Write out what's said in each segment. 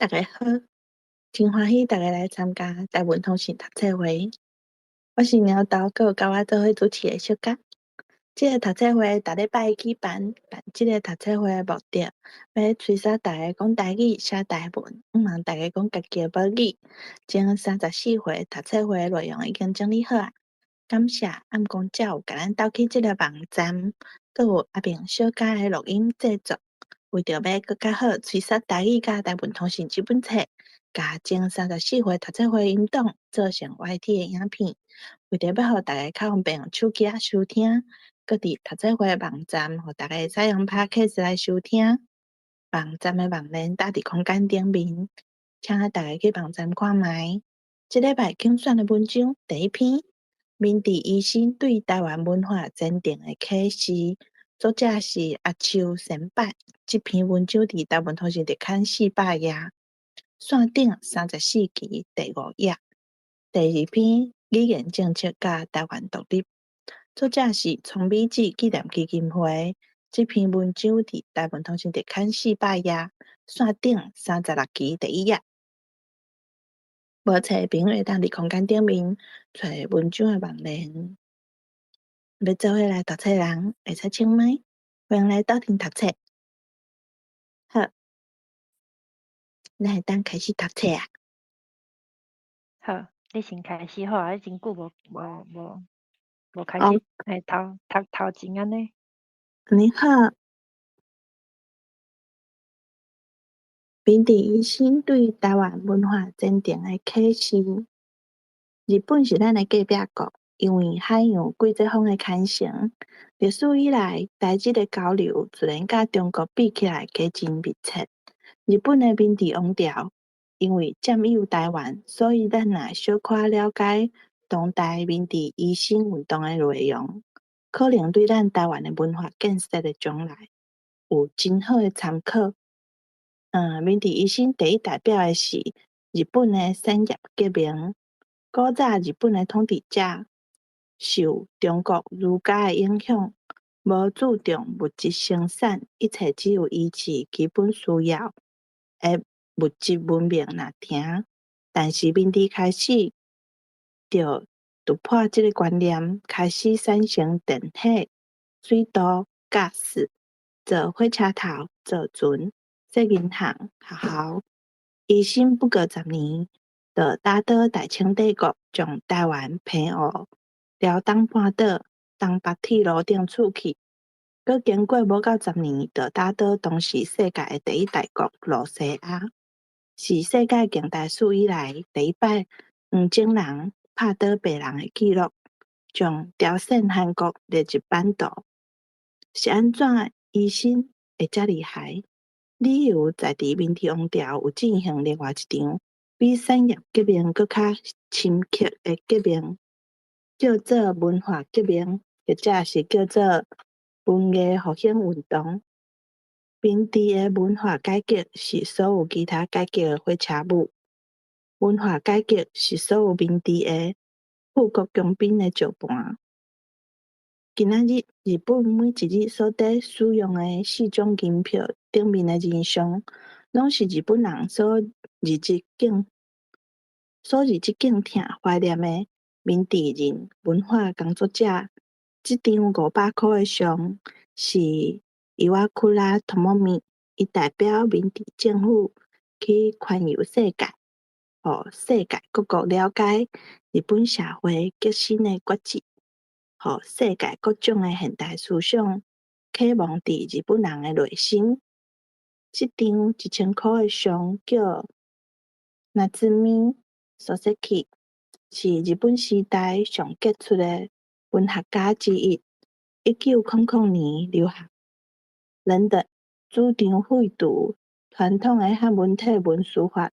大家好，真歡喜大家來參加台文通訊讀冊會。我是貓頭，閣有佮我做伙主持的小甲。這个讀冊會逐禮拜舉辦，辦這个讀冊會的目的，欲催促大家講台語、寫台文，向望大家講家己的母語。前34回讀冊會的內容已經整理好矣。感謝暗公鳥有共咱鬥起這个網站，閣有阿明小甲的錄音製作。為著欲閣較好催促台語佮台文通訊這本冊，共前三十四回讀冊會音檔做成 YT 的影片，為著欲予大家較方便用手機仔收聽，閣佇讀冊會網站，予大家會使用 Podcast 來收聽。網站的網連搭佇空間頂面，請大家去網站看覓。這禮拜揀選的文章第一篇，明治維新對台灣文化前程的啟示，作者是阿秋先輩。這篇文章佇台文通訊特刊400頁，線頂34期第五頁。第二篇語言政策佮台灣獨立，作者是聰美子紀念基金會。這篇文章佇台文通訊特刊400頁，線頂36期第一頁。無冊的朋友會當佇空間頂面揣文章的網連。欲做伙來讀冊人，會使請麥，歡迎來鬥陣讀冊。好，咱會當開始讀冊矣。好，你先開始好啊！你真久無開始，欸，頭讀頭前按呢。按呢好。明治維新對台灣文化前程的啟示。日本是咱的隔壁國，因為海洋季節風的牽承，歷史以來，台日的交流自然佮中國比起來加真密切。日本的明治王朝因為佔有台灣，所以咱若小可了解當代明治維新運動的內容，可能對咱台灣的文化建設的將來有真好的參考。明治維新第一代表的是日本的產業革命。古早日本的統治者受中國儒家的影響，無注重物質生產，一切只有維持基本需要的物質文明若停。但是明治開始就突破這个觀念，開始產生電火、水道、ガス，造火車頭、造船、設銀行、學校。維新不過10年，就打倒大清帝國，將台灣、澎湖、遼東半島、東北鐵路等取去。閣經過無夠十年，就打倒當時世界的第一大國露西亞，是世界近代史以來第一擺黃種人拍倒白人的紀錄，將朝鮮韓國列入版圖。是按怎維新會遮厲害？理由在佇明治王朝有進行另外一場比產業革命閣較深刻的革命，叫做文化革命，或者是叫做文藝復興運動。明治的文化改革是所有其他改革的火車母。文化改革是所有明治的富國強兵的石盤。今仔日日本每一日所佇使用的四種銀票頂面的人像，攏是日本人所日日敬疼懷念的明治人文化工作者。這張500箍的像是伊瓦庫拉托莫米，伊代表明治政府去環遊世界，予世界各國了解日本社會革新的決志，予世界各種的現代思想啟蒙佇日本人的內心。這張1000箍的像叫夏目漱石，是日本時代上傑出的文學家之一。1900年留學倫敦，主張廢除傳統的漢文體文書法，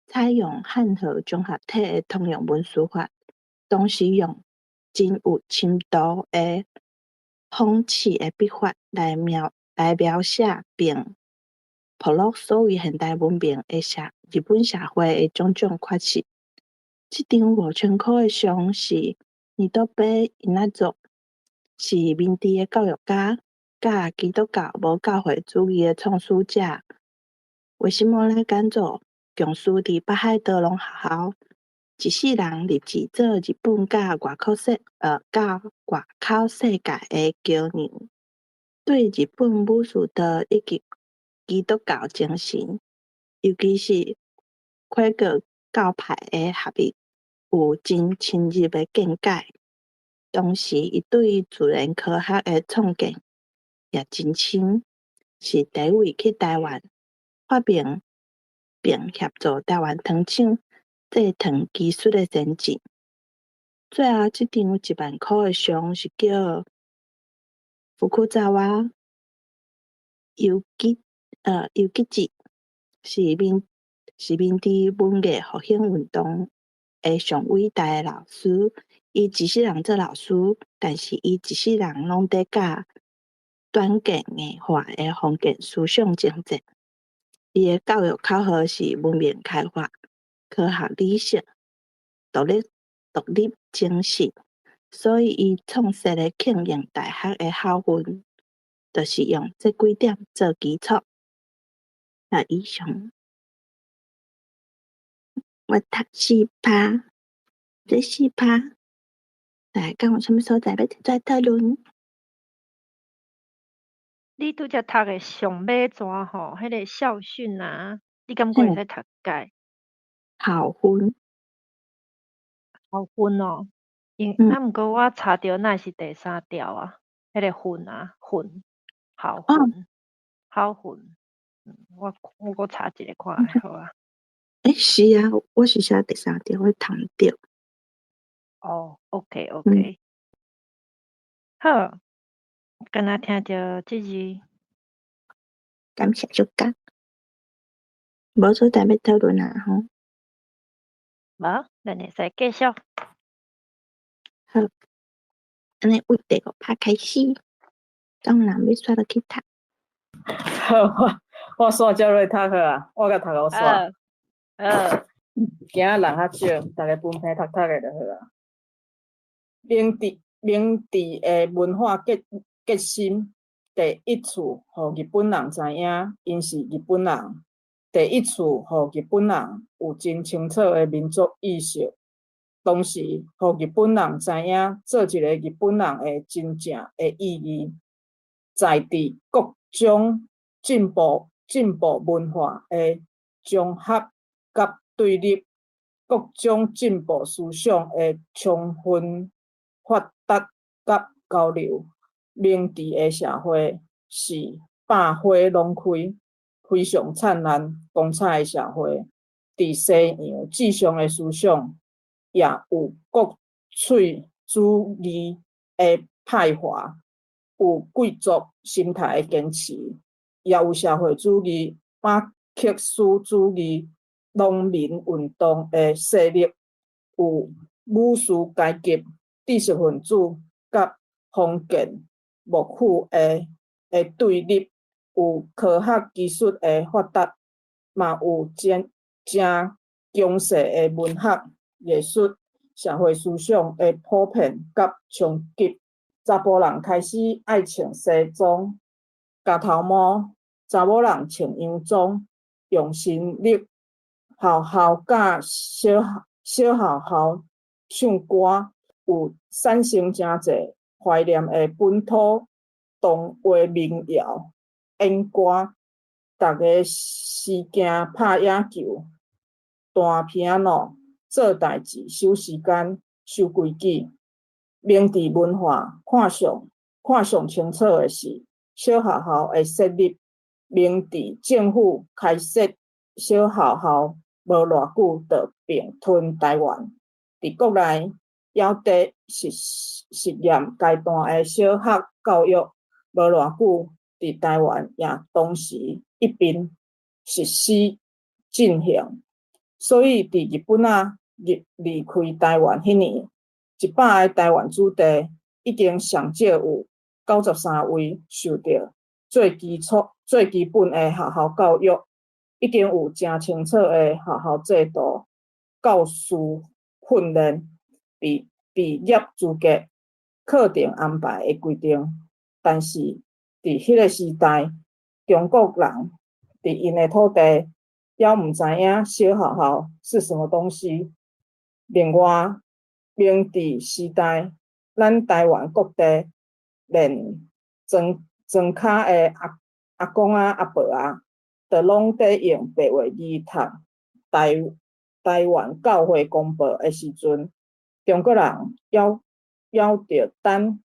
採用漢和綜合體的通用文書法，同時用真有深度的諷刺的筆法來描寫並曝露所謂現代文明的日本社會的種種缺失。這張5000箍的像是尼多貝伊那作，是明治的教育家，佮基督教無教會主義的創始者。為什麼咱敢做強師佇北海道攏學校，一世人立志做日本佮外口世界的橋梁？對日本武士道以及基督教精神，尤其是魁閣教派的合一，有真深入的見解。同時，伊對自然科學的創見也真深，是第一位去臺灣發明並協助臺灣糖廠製糖技術的先進。最後，這張1萬箍的相是叫福庫扎瓦尤吉治，是明治文藝復興運動的上偉大的老師。伊一世人做老師，但是伊一世人攏佇佮短見硬化的封建思想爭戰。伊的教育口號是文明開化、科學理性、獨立精神，所以伊創設的慶應大學的校訓，就是用這幾點做基礎。啊，以上我讀四趴，這四趴，大家敢有啥物所在欲提出來討論？你拄才讀的上尾段吼，彼个校訓啊，你感覺會使讀解？校訓。校訓哦，因啊，毋過我查著哪會是第三條啊？彼個訓啊，訓，校訓，校訓，我閣查一下看下好啊。欸，是啊，我是寫第三條，我讀毋著。哦，OK，OK。好，敢若聽著這字。感謝小家。無所在欲討論啊，吼。無，咱會使繼續。好，按呢為第五拍開始，敢有人欲煞落去讀？好，我煞接落去讀好啊，我共讀予煞。好。今仔人較少，逐家分配讀讀的就好啊。明治的文化革新，第一次予日本人知影，𪜶是日本人。第一次予日本人有真清楚的民族意識。同時，予日本人知影做一个日本人的真正的意義，在佇各種進步文化的綜合佮對立，各種進步思想的充分發達佮交流。明治的社會是百花攏開、非常燦爛光彩的社會。佇西洋至上的思想，也有國粹主義的派閥，有貴族心態的堅持，也有社會主義、馬克思主義、農民運動的勢力，有武士階級、知識分子佮封建幕府的對立，有科學技術的發達，嘛有真強勢的文學、藝術、社會思想的普遍佮衝擊。查埔人開始愛穿西裝、夾頭毛；查某人穿洋裝，用新曆學校佮小學校唱歌，有產生誠濟懷念的本土童話民謠演歌。逐家時行拍野球、彈ピ諾、做代誌、守時間、守規矩。明治文化看上清楚的是小學校的設立。明治政府開設小學校無偌久就併吞臺灣。佇國內猶佇實驗階段的小學教育無偌久，佇臺灣也同時一併實施進行。所以佇日本仔離開臺灣彼年，100个臺灣子弟已經上少有93位受著最基礎、最基本的學校教育，已經有誠清楚的學校制度、教師訓練、畢業資格、課程安排的規定。但是佇彼个時代，中國人佇𪜶的土地，猶毋知影小學校是什麼東西。另外，明治時代，咱台灣各地連莊莊跤的阿阿公仔、阿伯仔，都攏佇用白話字讀台台灣教會公報的時陣，中國人猶猶著等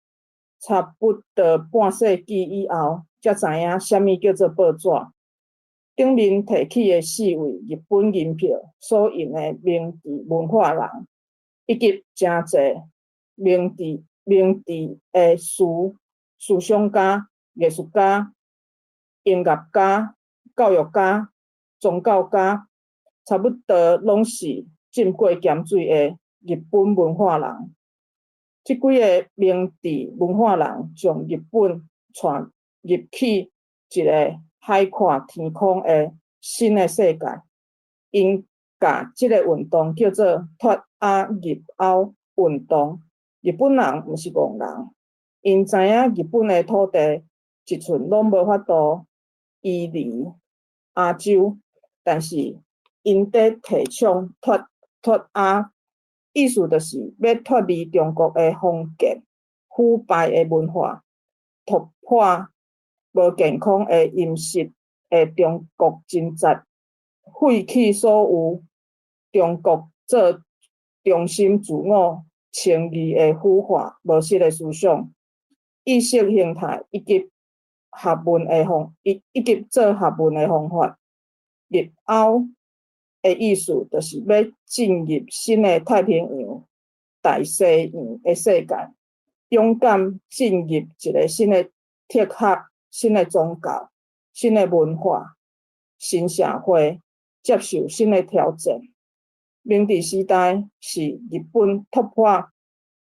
差不多半世紀以後，才知影啥物叫做報紙。頂面提起的四位日本銀票所用的明治文化人，以及誠濟明治明治的思思想家、藝術家、音樂家、教育家、宗教家，差不多攏是浸過鹹水的日本文化人。這幾个明治文化人將日本帶入去一个海闊天空的新的世界。𪜶共這个運動叫做脫亞入歐運動。日本人毋是戇人，𪜶知影日本的土地一寸攏無法度移離亞洲，但是𪜶佇提倡脫脫亞，意思就是欲脫離中國的封建腐敗的文化，突破無健康的陰濕的中國情節，廢棄所有中國做中心自我稱義的腐化無實的思想、意識形態以及學問的方以以及做學問的方法。入歐的意思就是欲進入新的太平洋、大西洋的世界，勇敢進入一个新的哲學、新的宗教、新的文化、新社會，接受新的挑戰。明治時代是日本突破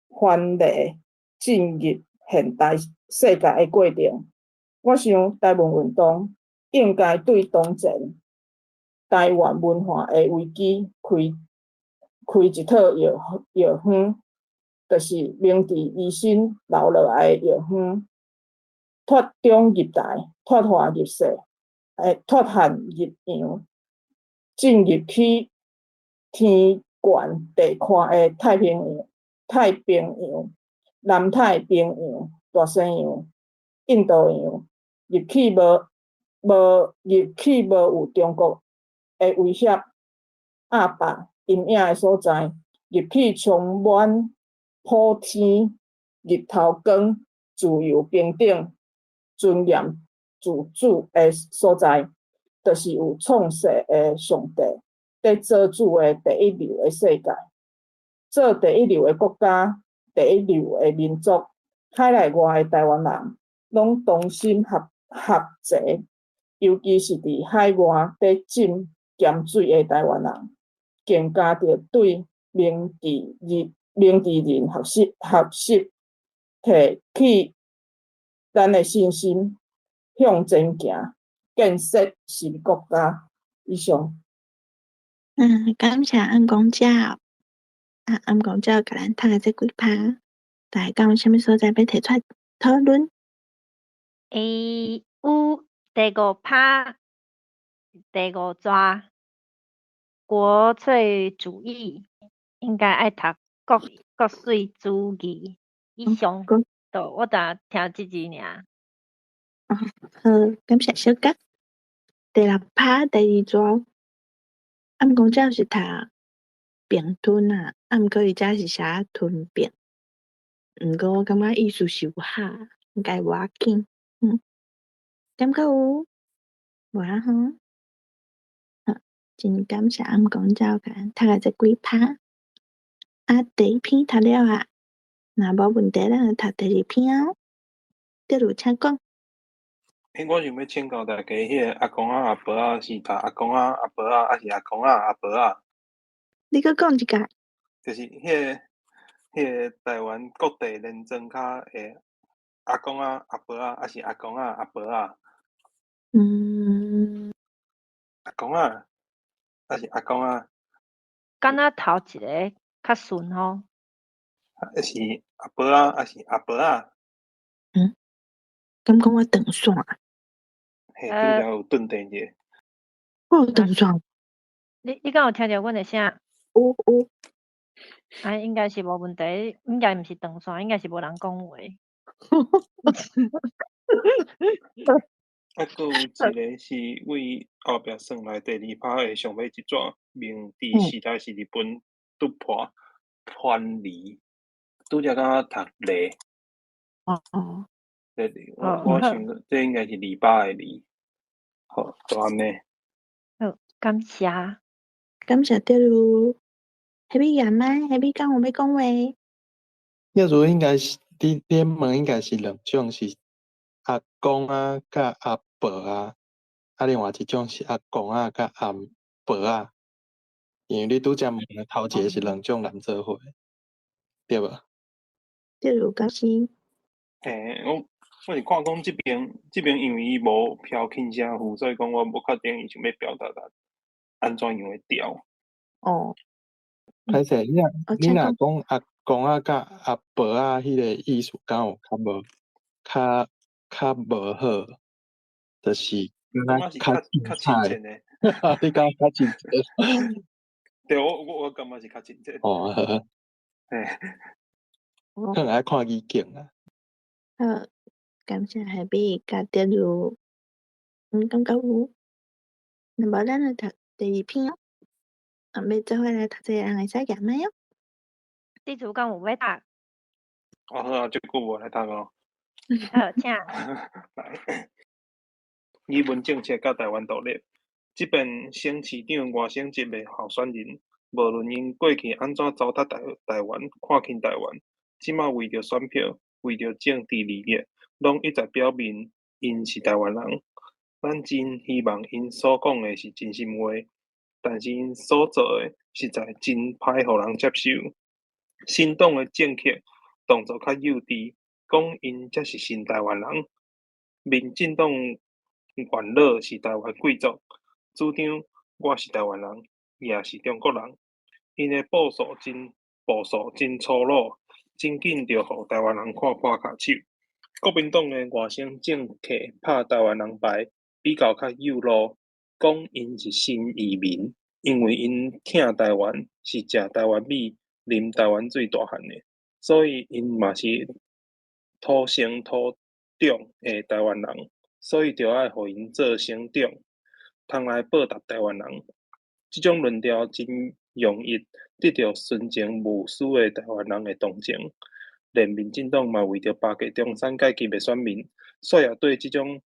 藩籬進入現代世界的過程。我想台文運動應該對當前台灣文化的危機開開一套藥藥方，就是明治維新留落來的藥方，脫中入台，脫華入西，脫漢入洋，進入去天懸地闊的太平洋、太平洋、南太平洋、大西洋、印度洋，入去無無入去無有中國的威脅、壓霸、陰影的所在，入去充滿普天、日頭光、自由平等、尊嚴自主的所在，就是有創世的上帝佇做主的第一流的世界，做第一流的國家、第一流的民族，海內外的台灣人攏同心合合齊，尤其是佇海外佇浸鹹水的台灣人，更加著對明治日明治人學習學習，提起咱的信心，向前行，建設新國家。以上。感謝暗公鳥，啊，暗公鳥共咱讀的這幾趴，大家敢有啥物所在欲提出來討論？有第五趴，第五逝，國粹主義應該愛讀國國粹主義以上，就我呾聽這字爾。哦，好，感謝小甲。第六趴第二逝，暗公鳥是讀併吞啊，啊，毋過伊遮是寫吞併，毋過我感覺意思是有合，應該無要緊。感覺有？無啊吼。好，真感謝暗公鳥共咱讀的這幾趴。啊，第一篇讀了啊，若無問題，咱就讀第二篇哦。德魯請講。我想欲請教大家，彼个阿公仔阿婆仔是讀阿公仔阿婆仔，抑是阿公仔阿婆仔？你閣講一擺。就是彼个台灣各地連莊跤的阿公仔阿婆仔，抑是阿公仔阿婆仔？阿公仔，抑是阿公仔？敢若頭一个較順吼。抑是阿婆仔，抑是阿婆仔？敢講我斷線？嘿，拄才有斷斷者。我有斷線。你敢有聽著阮的聲？有有。啊，應該是無問題，應該毋是斷線，應該是無人講話。啊，閣有一个是為後壁算來第二拍的上尾一紙，明治時代是日本突破藩籬，拄才敢若讀禮。這我想這應該是籬笆的籬。好，就按呢。好，感謝。感謝德如。彼邊嗎？彼邊敢有欲講話？葉如應該是你問應該是兩種，是阿公啊佮阿婆啊，啊另外一種是阿公啊佮阿婆啊。因為你拄才問的頭一个是兩種人做伙，對無？對，有敢是？嘿，我是看講這邊因為伊無標輕聲符，所以講我無確定伊想欲表達按怎樣的調。歹勢，你若講阿公啊佮阿婆啊，彼个意思敢有較無較較無好，就是敢若較較親切的。你感覺較親切？對，我感覺是較親切。哦，好。嘿。可能愛看語境啊。好，感謝海比佮德如，感覺有。那麼咱來讀第二篇哦。啊，欲做伙來讀這个人會使舉麥哦。地主敢有欲讀？哦，好啊，這久無來讀哦。好，請。來，移民政策佮台灣獨立，這邊省市長外省籍的候選人，無論𪜶過去按怎糟蹋台灣、看輕台灣，這馬為著選票、為著政治利益，攏一再表明𪜶是台灣人。咱真希望𪜶所講的是真心話，但是𪜶所做的實在真歹予人接受。新黨的政客動作較幼稚，講𪜶才是新台灣人。民進黨元老是台灣貴族，主張我是台灣人，也是中國人。𪜶的步數真粗魯，真緊就予台灣人看破跤手。國民黨的外省政客拍台灣人牌，比較較幼路，講𪜶是新移民，因為𪜶疼台灣，是食台灣米、啉台灣水大漢的，所以𪜶嘛是土生土長的台灣人，所以著愛予𪜶做省長，通來報答台灣人。這種論調真容易得著純情無私的台灣人的同情。連民進黨嘛為著巴結中產階級的選民，煞也對這種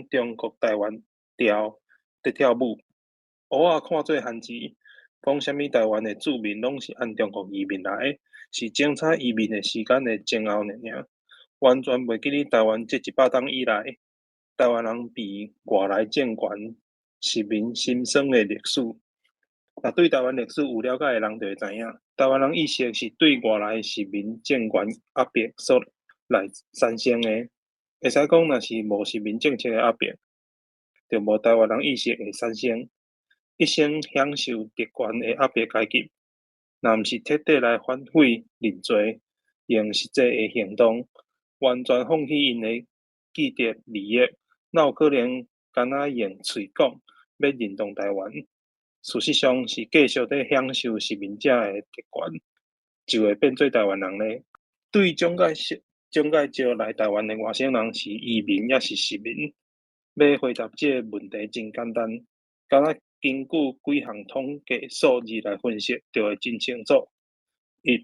中國台灣調佇跳舞。芋仔看做番薯，講啥物台灣的住民攏是按中國移民來的，是精彩移民的時間的前後爾爾，完全袂記得台灣這100冬以來，台灣人被外來政權殖民心酸的歷史。若對台灣歷史有了解的人就會知影，台灣人意識是對外來殖民政權壓迫所來產生的。會使講，若是無殖民政策的壓迫，就無台灣人意識會產生。一生享受特權的壓迫階級，若毋是徹底來反悔認罪，用實際的行動，完全放棄𪜶的既得利益，哪有可能干焦用喙講欲認同台灣？事實上是繼續佇享受殖民者的特權，就會變做台灣人咧。對蔣介石來台灣的外省人是移民抑是殖民？欲回答這个問題真簡單，干焦根據幾項統計數字來分析，就會真清楚。一、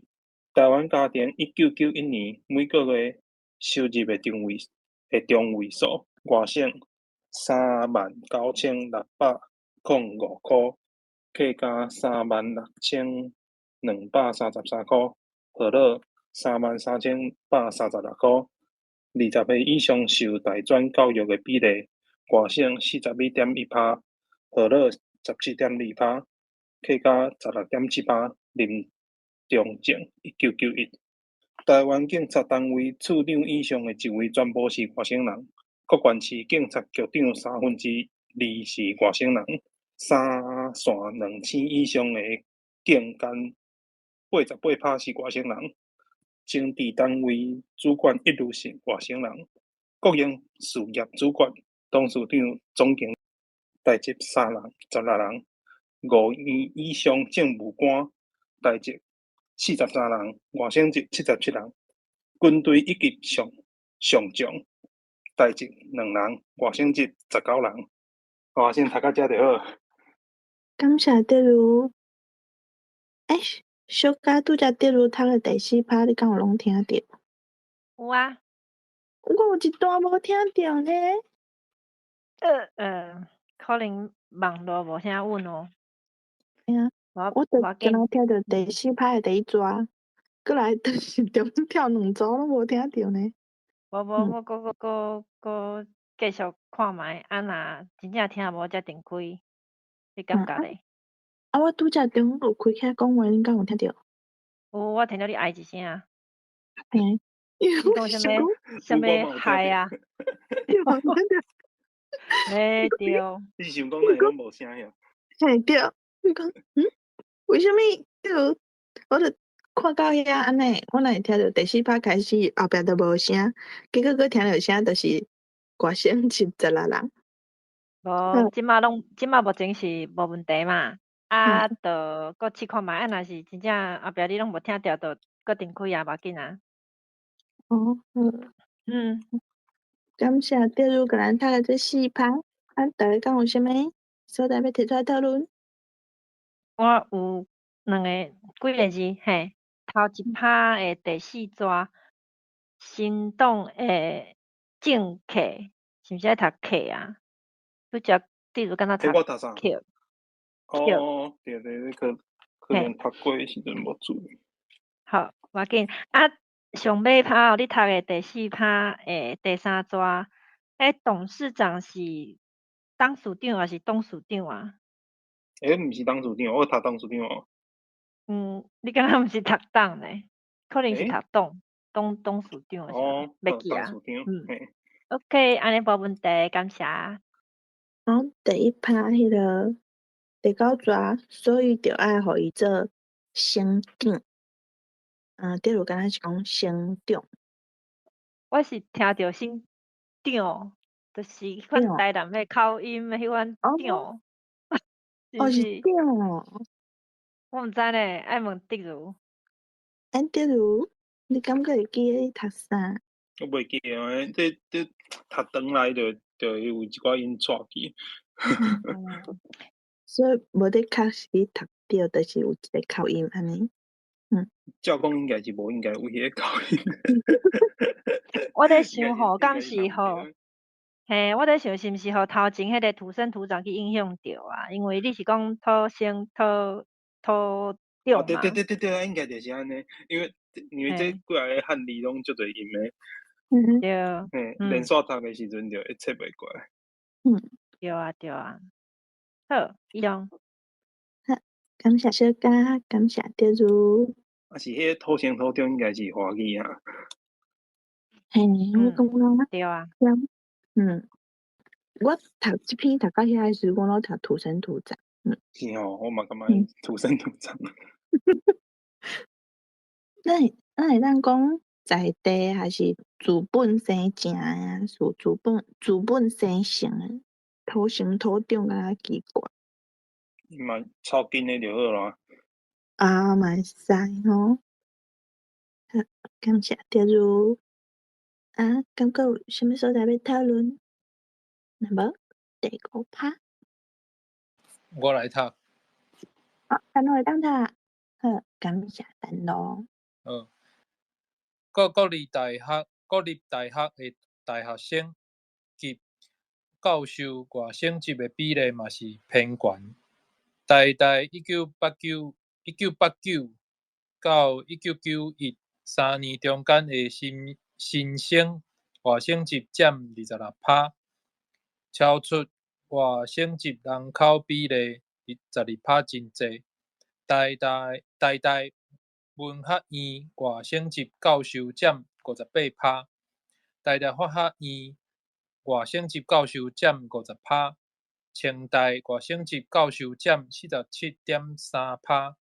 台灣家庭1991年每個月收入的中位數，外省39,605箍，客家36,233箍，河洛33,136箍。20歲以上受大專教育的比例，外省42.1%，河洛17.2%，客家16.7%。林中正1991。台灣警察單位處長以上的職位全部是外省人，各縣市警察局長2/3是外省人，三線兩星以上的警監88%是外省人，政治單位主管一律是外省人，國營事業主管、董事長、總經大籍三人，16人；五院以上政务官，台籍43人，外省籍77人。軍隊一級上上將，台籍兩人，外省籍19人。我先讀到遮就好。感謝德如。欸，小佳拄才德如讀的第四拍，你敢有攏聽著？有啊。我有一段無聽著呢。可能網路無啥穩哦。嘿啊，我就敢若聽著第四拍的第一逝，閣來就是中跳兩組攏無聽著呢。無無，我閣閣閣閣繼續看覓，啊若真正聽無才斷開，你感覺咧？啊，我拄才中有開起來講話，你敢有聽著？有，我聽著你唉一聲。嘿。你講啥物？啥物害啊？嘿對。你是想講哪會攏無聲呀？嘿對，你講，嗯？為啥物？對，我就看到遐按呢，我若會聽著第四拍開始，後壁就無聲，結果閣聽著聲，就是外省籍16人。無，這馬攏，這馬目前是無問題嘛。啊，就閣試看覓，啊，若是真正後壁你攏無聽著，就閣斷開也無要緊啊。哦，好。感謝德如共咱讀的這四拍，啊，大家敢有啥物所在欲提出來討論？我有兩個幾个字，嘿，頭一拍的第四逝，新黨的政客，是毋是愛讀客啊？拄才德如敢若讀欸，我讀啥？客。哦，對對，你可可能讀過的時陣無注意。好，無要緊。啊，上尾拍哦，你讀的第四拍的第三逝，彼董事長是董事長抑是董事長啊？欸，毋是董事長，我讀董事長哦。嗯，你敢若毋是讀董呢？可能是欸？讀董，董董事長是哦，袂記啊。董事長，嘿。 OK，按呢無問題，感謝。好，第一拍彼个第九逝，所以著愛予伊做省長。啊，德如敢若是講省長。我是聽著省長，就是彼款台南的口音的彼款長。哦，是長。我毋知呢，愛問德如。欸，德如，你感覺會記得你讀啥？我袂記啊，這這讀轉來就就會有一寡音錯去。所以無得確實讀著，就是有一個口音按呢。照講應該是無應該有彼个口音。我咧想吼，敢是吼，嘿，我咧想是毋是予頭前彼个土生土長去影響著啊？因為你是講土生土土長嘛。對對對對對，應該就是按呢，因為這幾个漢字攏足濟音的。對。嘿，連續讀的時陣就會切袂過來。對啊對啊。好，以上。好，感謝小佳，感謝德如。啊是彼个土生土長應該是華語啊。嘿，我感覺。對啊。我讀這篇讀到遐的時，我攏讀土生土長。是吼，我嘛感覺土生土長。咱會當講在地還是資本生成啊？是資本生成的，土生土長敢若奇怪。嘛，抄緊的就好啦。啊，嘛會使吼。好，感謝德如。啊，敢閣有啥物所在欲討論？若無，第五拍。我來讀。哦，陳露會當讀。好，感謝陳露。好。各國立大學的大學生及教授外省籍的比例嘛是偏懸。台大1989到1991三年中間的新生外省籍佔26%，超出外省籍人口比例12%真濟。台大文學院外省籍教授佔58%，台大法學院外省籍教授佔50%，清大外省籍教授佔47.3%，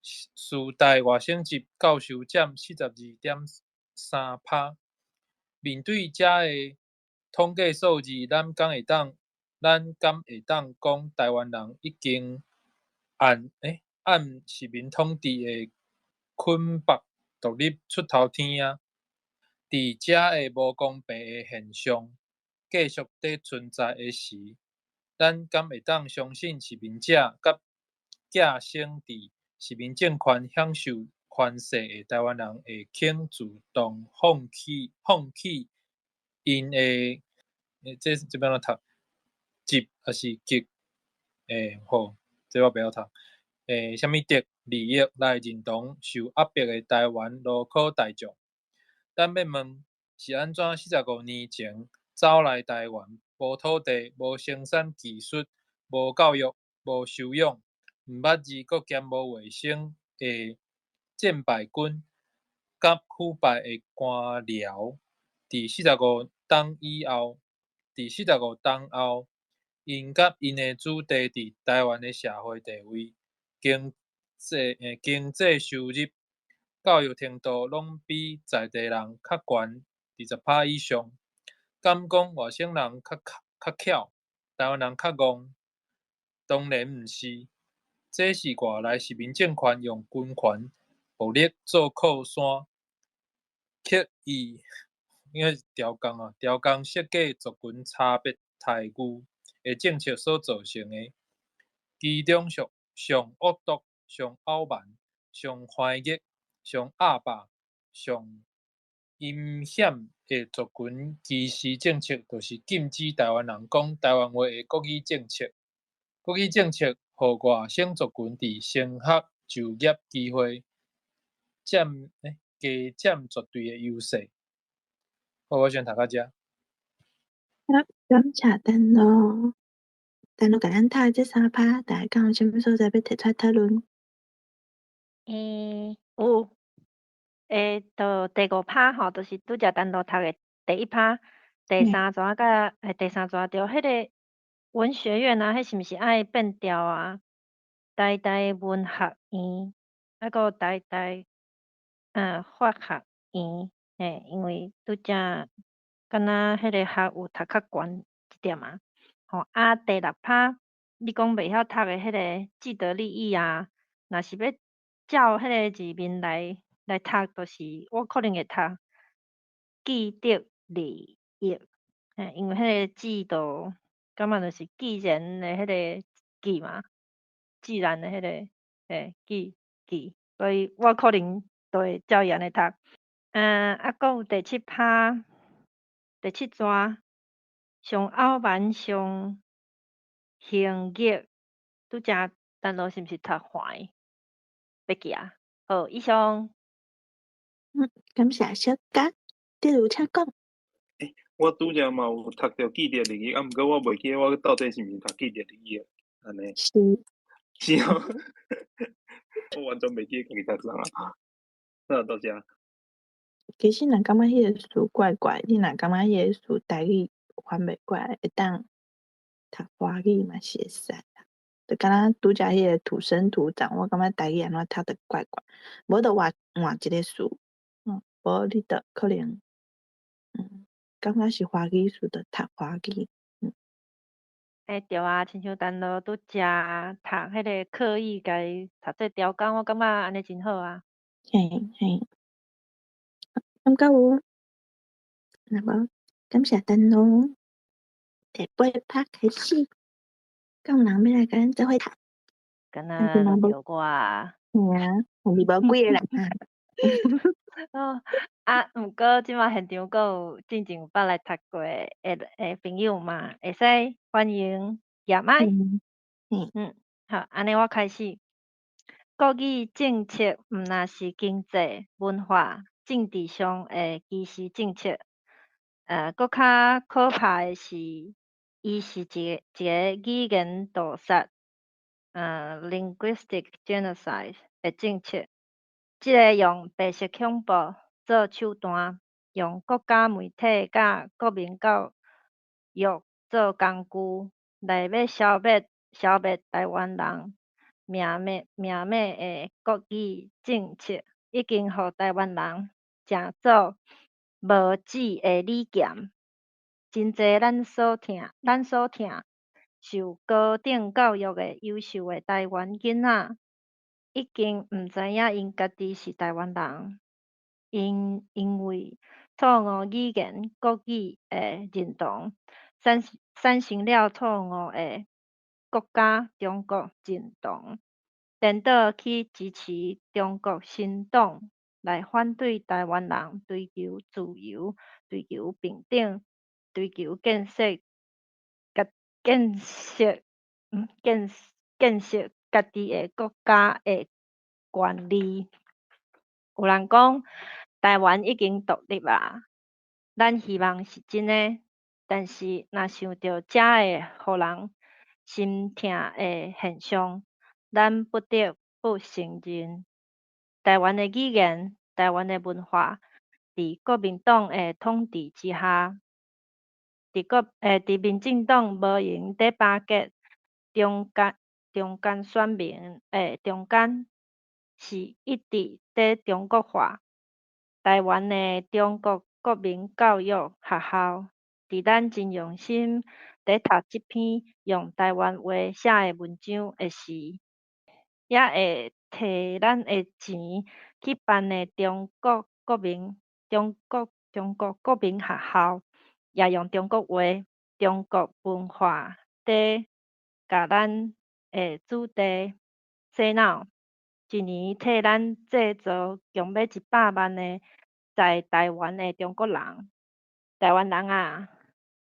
師大外省籍教授佔42.3%。面對遮个統計數字，咱敢會當咱敢會當講臺灣人已經按按殖民統治的捆縛獨立出頭天啊？佇遮个無公平的現象繼續佇存在的時，咱敢會當相信殖民者佮寄生佇殖民政權享受權勢的臺灣人會肯主動放棄𪜶的這欲按怎讀？集抑是極？好，這我袂曉讀。啥物得利益來認同受壓迫的臺灣勞苦大眾？咱欲問，是按怎45年前走來臺灣，無土地、無生產技術、無教育、無修養、毋捌字閣兼無衛生的戰敗軍佮腐敗的官僚，佇四十五冬以後，佇四十五冬後，𪜶佮𪜶的子弟佇臺灣的社會地位、經濟收入、教育程度攏比在地人較懸20%以上。敢講外省人較巧，臺灣人較戇？當然毋是，這是外來殖民政權用軍權暴力做靠山，刻意應該是調工啊，調工設計族群差別待遇的政策所造成的。其中上惡毒、上傲慢、上橫逆、上鴨霸、上陰險的族群歧視政策，就是禁止臺灣人講臺灣話的國語政策。國語政策予外省族群佇升學、就業機會加佔絕對的優勢。好，我先讀到遮。好，感謝丹露。丹露共咱讀的這三趴，大家敢有啥物所在欲提出來討論？有。就第五趴吼，就是拄才陳露讀的第一趴，第三逝佮第三逝著彼个文學院啊，彼是毋是愛變調啊？台大文學院，抑閣台大法學院，嘿，因為拄才敢若彼个學有讀較懸一點仔，吼啊第六趴，你講袂曉讀的彼个既得利益啊，若是欲照彼个字面來讀，就是我可能會讀既得利益，嘿，因為彼个字就感覺就是既然的彼个既嘛，自然的彼个嘿既既，所以我可能就會照伊按呢讀。啊，閣有第七趴，第七逝，上傲慢上橫逆，拄才陳老是毋是讀橫？欲記啊？好，以上。感謝小嘉，德如請講。我拄才嘛有讀著既得利益，啊，毋過我袂記得我到底是毋是讀既得利益，按呢。是。是哦，我完全袂記得家己讀啥啊。那多謝。其實若感覺彼个詞怪怪，你若感覺彼个詞台語翻袂過來，會當讀華語嘛是會使啦。就敢若拄才彼个土生土長，我感覺台語按怎讀得怪怪，無就換換一个詞，無你就可能，感覺是華語詞就讀華語。對啊，親像陳露拄才讀彼个刻意共伊讀做調工，我感覺按呢真好啊。嘿嘿。感覺有，那麼感謝陳露。第八趴開始，敢有人欲來共咱做伙讀？敢若輪著我啊？嘿啊，有無幾个人啊？哦，啊，毋過這馬現場閣有進前有捌來讀過的朋友嘛，會使歡迎舉麥。好，按呢我開始。國語政策毋但是經濟、文化、政治上的歧視政策，閣較可怕的是，伊是一個語言屠殺，linguistic genocide 的政策。這个用白色恐怖做手段，用國家媒體佮國民教育做工具，來欲消滅臺灣人命脈的國語政策，已經予臺灣人成做無舌的李鹹。真濟咱所疼受高等教育的優秀的台灣囡仔，已經毋知影𪜶家己是台灣人。𪜶因為錯誤語言國語的認同，產生了錯誤的國家中國認同，顛倒去支持中國新黨，來反對台灣人追求自由、追求平等、追求建設家己的國家的權利。有人講台灣已經獨立啊，咱希望是真的，但是若想著遮个予人心疼的現象，咱不得不承認，台灣的語言、台灣的文化，佇國民黨的統治之下，佇民進黨無閒佇巴結中間選民的中間，是一直佇中國化。台灣的中國國民教育學校，佇咱真用心佇讀這篇用台灣話寫的文章的時，也會提咱的錢去辦的中國國民學校，也用中國話、中國文化佇共咱的子弟洗腦，一年替咱製造強欲100萬个在台灣的中國人。台灣人啊，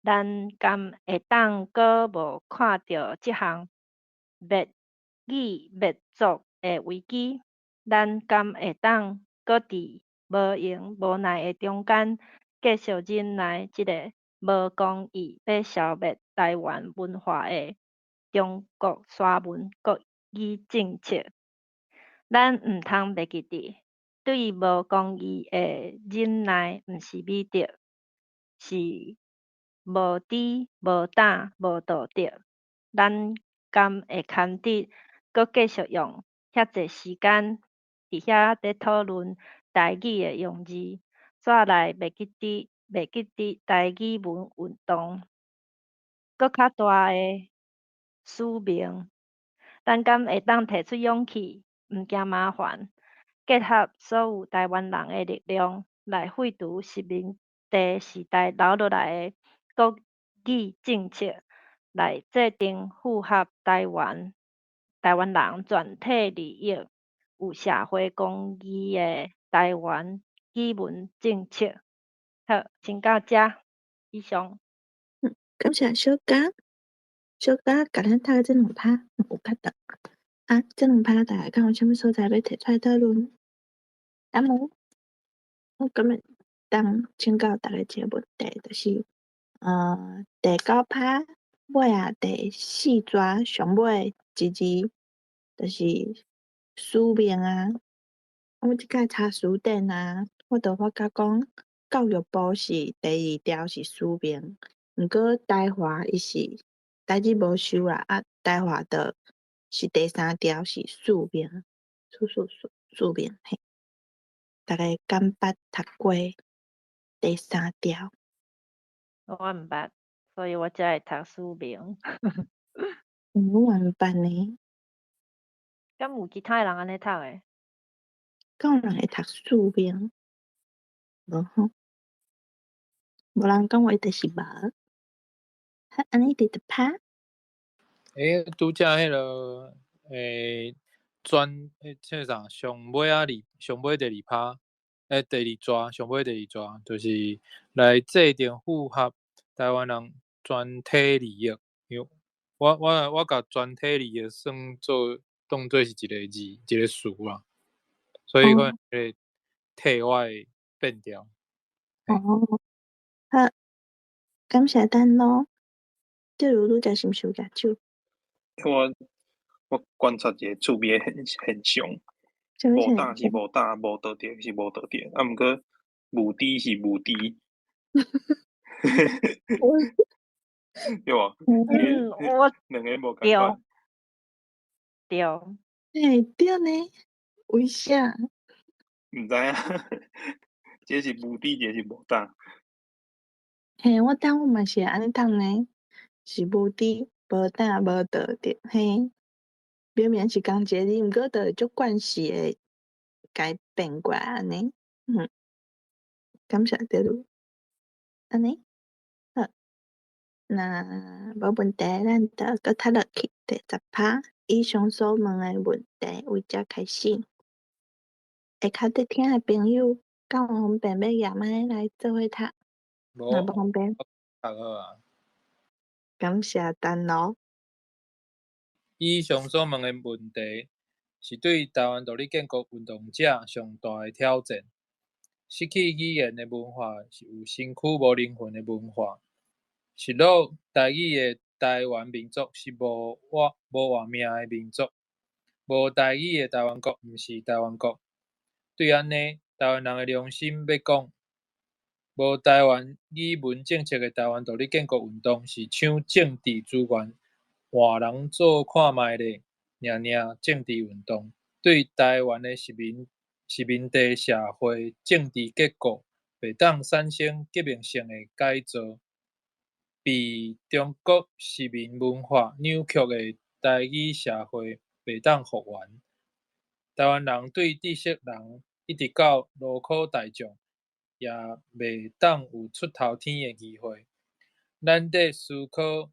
咱敢會當閣無看著這項滅語滅族的危機？咱敢會當閣佇無閒無奈的中間，繼續忍耐這个無公義欲消滅台灣文化的中國沙文國語政策？咱毋通袂記得，對無公義的忍耐毋是美德，是無知、無膽、無道德。咱敢會堪得閣繼續用遐濟時間佇遐咧討論台語的用字，煞來袂記得台語文運動閣較大的使命？咱敢會當提出勇氣，毋驚麻煩，結合所有台灣人的力量，來廢除殖民地時代留落來的國語政策，來制定符合台灣人全體利益、有社會公義的台灣語文政策？好，先到遮，以上。感謝小佳，小佳共咱讀這兩拍有較長。啊，這兩拍大家敢有啥物所在欲提出來討論？啊無？我感覺當請教逐家一个問題，就是，第九拍尾仔第四逝上尾一字，就是使命啊。我這擺查詞典啊，我就發覺講教育部是第二條是使命，毋過台華伊是台語無收啦，啊，台華就是第三條是使命，使命嘿。逐家敢捌讀過第三條？我毋捌，所以我才會讀使命。我嘛毋捌呢。敢有其他的人按呢讀的？敢有人會讀使命？無吼，無人講話就是無。好，按呢直直拍。欸，拄才彼个轉彼這啥上尾仔二上尾第二拍，第二逝上尾第二逝，就是來制定符合台灣人全體利益。因為我共全體利益算做當做是一个字一个詞啦，所以可能會替我會變掉。哦，好，感謝等咯。這如拄才是毋是有舉手？我觀察一个趣味的現象，無膽是無膽，無道德是無道德，啊，毋過無知是無知。對無？嗯，我兩个無仝款。對。欸，對呢，為啥？毋知影，一个是無知，一个是無膽。嘿，我當我嘛是按呢讀呢，是無知，無無膽無道德，嘿，明明是仝一个字，毋過就會足慣勢的共伊變過來按呢，感謝德魯，按呢，好，那無問題，咱就閣讀落去第10趴，以上所問的問題為這開始。下跤佇聽的朋友，敢有方便欲舉麥來做伙讀？若無方便，讀好啊。感謝陳羅。以上所問的問題，是對臺灣獨立建國運動者上大的挑戰。失去語言的文化是有身軀無靈魂的文化。失落台語的臺灣民族是無活命的民族。無台語的臺灣國毋是臺灣國。對按呢，臺灣人的良心欲講，無臺灣語文政策的臺灣獨立建國運動是搶政治資源、換人做看覓咧，爾爾政治運動，對臺灣的殖民地社會政治結構袂當產生革命性的改造。被中國殖民文化扭曲的台語社會袂當復原。臺灣人對知識人一直到勞苦大眾，也袂當有出頭天的機會。咱佇思考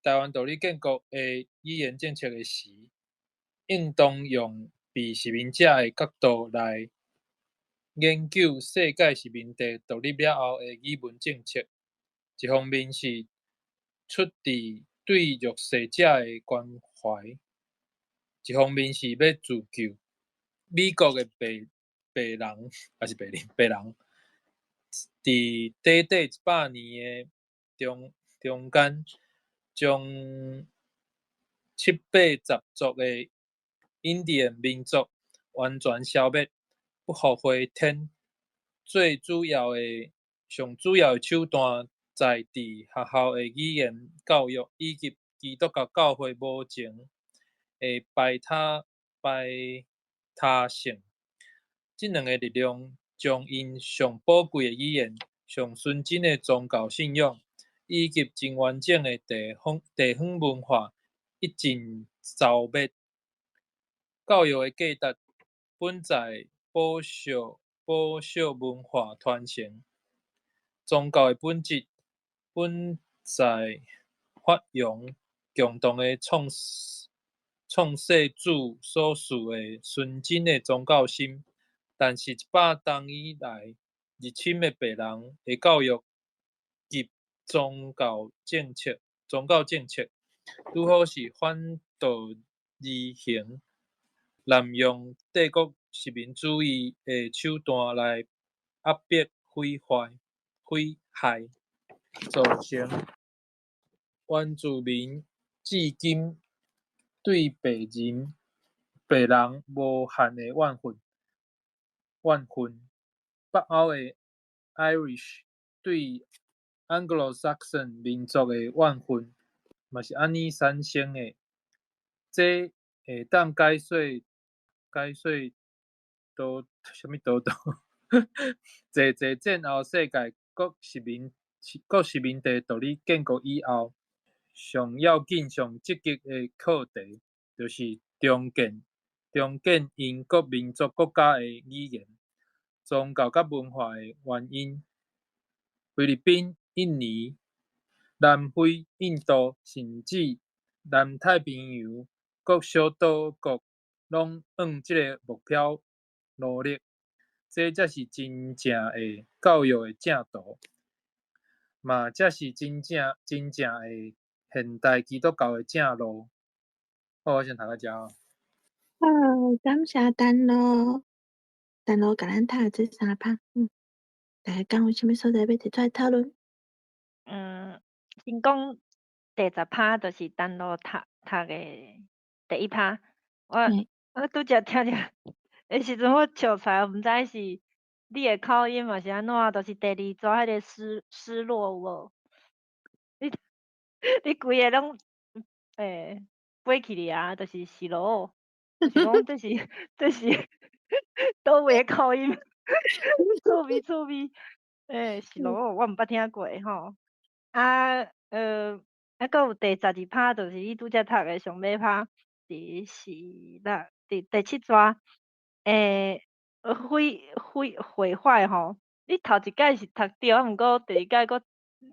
臺灣獨立建國的語言政策的時，應當用被殖民者的角度來研究世界殖民地獨立了後的語文政策。一方面是出自對弱勢者的關懷，一方面是欲自救。美國的白人，抑是白人，佇短短100年的中間，將七八十族的印第安民族完全消滅，不復回天。最主要的、上主要的手段，在佇學校的語言教育以及基督教教會無情的排他性。這兩个力量將𪜶上寶貴的語言、上純真的宗教信仰，以及真完整的地方文化一盡蹂滅。教育的價值本在保惜文化傳承，宗教的本質本在發揚共同的創世主所賜的純真的宗教心。但是，100冬以來，入侵的白人的教育及宗教政策，拄好是反道而行，濫用帝國殖民主義的手段來壓迫、毀壞，造成原住民至今對白人無限的怨恨。北歐的 Irish 對 Anglo-Saxon 民族的怨恨，嘛是按呢產生的。這會當解說多啥物多多？濟濟戰後世界各殖民地獨立建國以後，上要緊、上積極的課題，就是重建𪜶各民族國家的語言、宗教佮文化的原因。菲律賓、印尼、南非、印度，甚至南太平洋各小島國，攏向這个目標努力。這才是真正的教育的正途，嘛才是真正的現代基督教的正路。好，我先讀到遮。好，感謝陳露，陳露共咱讀這三拍。大家敢有啥物所在欲提出來討論？先講第10拍，就是陳露讀的第一拍。我拄才聽著的時陣，我笑出來，毋知是你的口音抑是按怎，就是第二逝彼个失落有無？你規个攏飛去哩啊，就是失落，是講這是佗位的口音？趣味趣味，失落，我毋捌聽過吼。啊，啊，閣有第12拍，就是你拄才讀的上尾拍，佇四六，佇第七逝，毀毀毀壞吼，你頭一擺是讀對，啊，毋過第二擺閣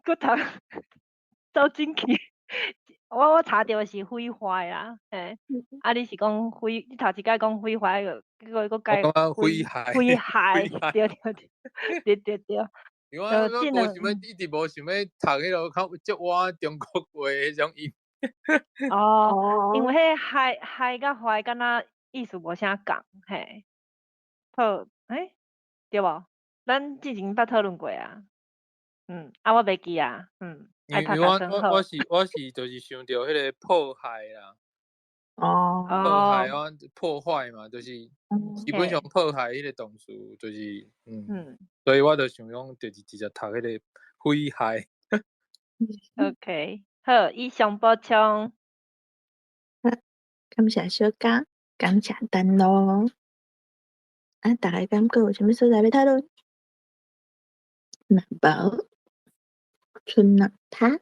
閣讀走進去。我查著的是毀壞啦，嘿，啊，你是講毀，你頭一擺講毀壞，結果閣改毀害，毀害，對對對，對對對。因為我無想欲，一直無想欲讀彼落較足倚中國話彼種音。哦，因為彼害害佮壞敢若意思無啥仝，嘿。好，對無？咱之前捌討論過啊。啊，我袂記啊，因為我是就是想著彼个破害啦。破害啊，破壞嘛，就是基本上破害彼个動詞，就是所以我就想講，就是直接讀彼個毀害。 OK，好，以上補充。感謝小嘉，感謝丹露。啊，大家敢閣有啥物所在欲討論？若無，賰兩拍，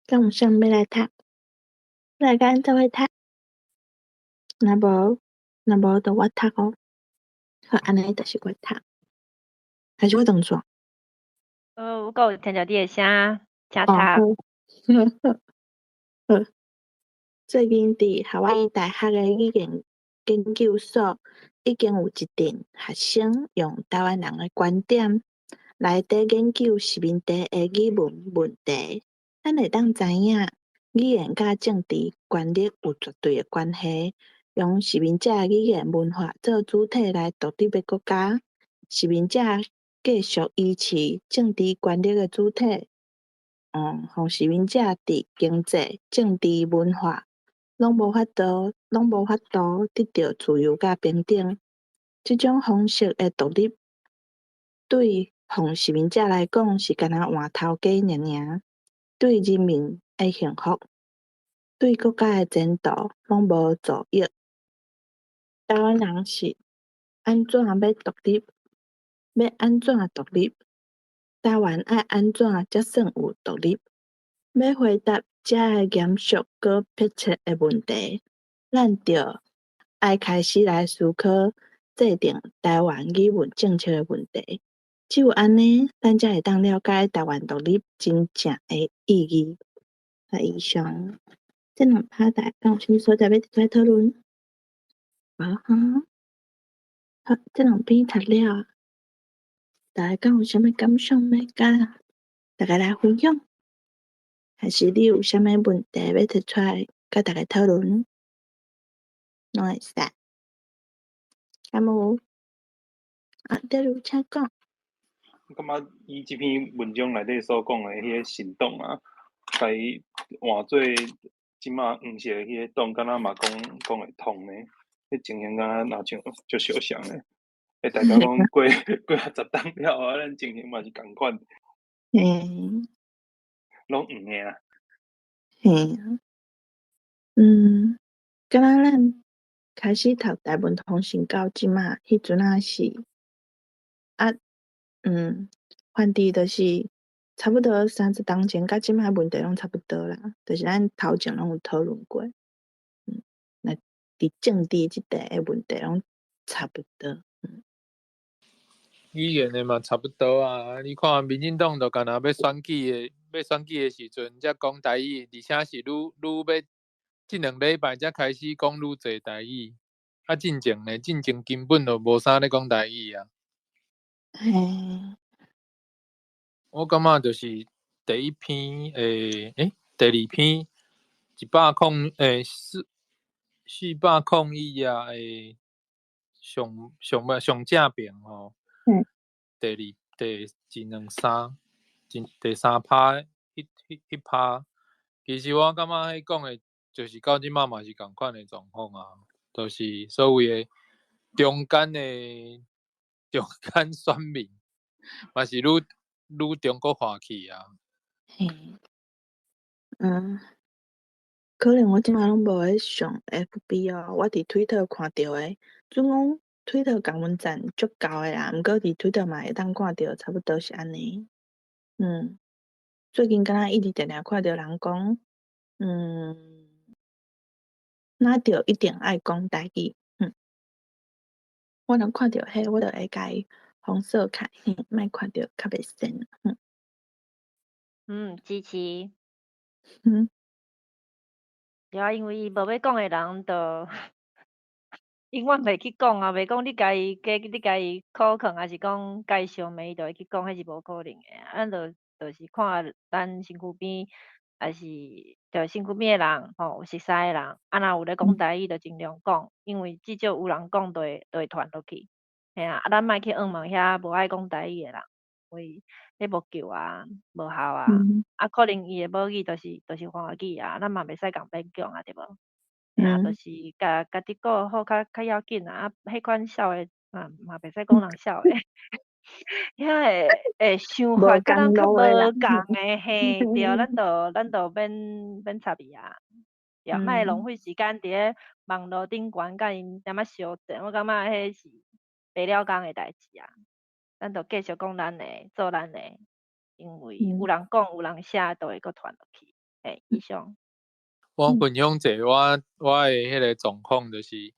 敢有啥欲來讀？來共阮做伙讀？若無，若無就我讀哦。好，按呢就是我讀，還是我當煞？我閣有聽著你的聲，請讀。好，好。最近佇夏威夷大學的語言研究所，已經有一陣學生用臺灣人的觀點來佇研究殖民地的語文問題。咱會當知影，語言佮政治權力有絕對的關係。用殖民者的語言文化做主體來獨立的國家，殖民者繼續維持政治權力的主體。予殖民者佇經濟、政治、文化攏無法度得著自由佮平等。這種方式的獨立，對予殖民者來講是干焦換頭家爾爾，對人民的幸福、對國家的前途攏無助益。臺灣人是按怎欲獨立？欲按怎獨立？臺灣愛按怎才算有獨立？欲回答這个嚴肅閣迫切的問題，咱著愛開始來思考制定臺灣語文政策的問題。只有按呢，咱才會當了解臺灣獨立真正的意義。以上，這兩拍大家有啥物所在欲提出來討論？無哈？好，這兩篇讀了，大家敢有啥物感想欲佮大家來分享？還是你有啥物問題欲提出來佮大家討論？攏會使。敢有？啊，德如，請講。我感覺伊這篇文章內底所講的彼个新黨啊，共伊換做這馬黃色的彼个黨，敢若嘛講講會通呢？彼情形敢若若像足相像的。會代表講過過啊10冬了後，咱情形嘛是仝款。攏黃的啊。嘿啊。敢若咱開始讀大文通信到這馬，彼陣仔是啊，反正就是差不多30冬前，佮這馬問題攏差不多啦，就是咱頭前攏有討論過。那佇政治這塊的問題攏差不多。語言的嘛差不多啊，你看民進黨就干焦欲選舉的，欲選舉的時陣才講台語，而且是愈愈欲這兩禮拜才開始講愈濟台語。啊，進前呢，進前根本就無啥咧講台語啊。我感覺就是第一篇，第二篇一百空，四百空一啊，上上上正邊吼。第二、第一兩三，第三拍，彼拍，其實我感覺彼講的，就是到這馬嘛是仝款的狀況啊，就是所謂的中間選民，嘛是愈愈中國化去啊。嘿，可能我這馬攏無咧上 FB 哦，我佇推特看著的，準講推特共阮讚足夠的啦，毋過佇推特嘛會當看著，差不多是按呢。最近敢若一直定定看著人講，若著一定愛講台語，我若看著彼，我就會共伊封鎖起來，嘿，莫看著較袂仙。嗯，支持。對啊，因為伊無欲講的人，就永遠袂去講啊，袂講你共伊加你共伊考勸，抑是講共伊相罵，伊就會去講，彼是無可能的啊。咱就是看咱身軀邊，抑是就身軀邊的人吼，有熟似的人，啊若有咧講台語，就盡量講，因為至少有人講，就會傳落去。嘿啊，啊咱莫去僞問遐無愛講台語的人，因為彼無救啊，無效啊。啊，可能伊的母語就是華語啊，咱嘛袂使共勉強啊，對無？嘿啊，就是共家己顧好較較要緊啊，啊，彼款痟的嘛嘛袂使講人痟的，遐會想法佮咱較無仝的，嘿，對，咱就免免插伊啊，對，莫浪費時間佇咧網路頂懸佮𪜶踮遐相爭，我感覺彼是白了工的代誌啊。咱就繼續講咱的，做咱的，因為有人講，有人寫，就會閣傳落去。嘿，以上。我分享一下我的彼个狀況，就是，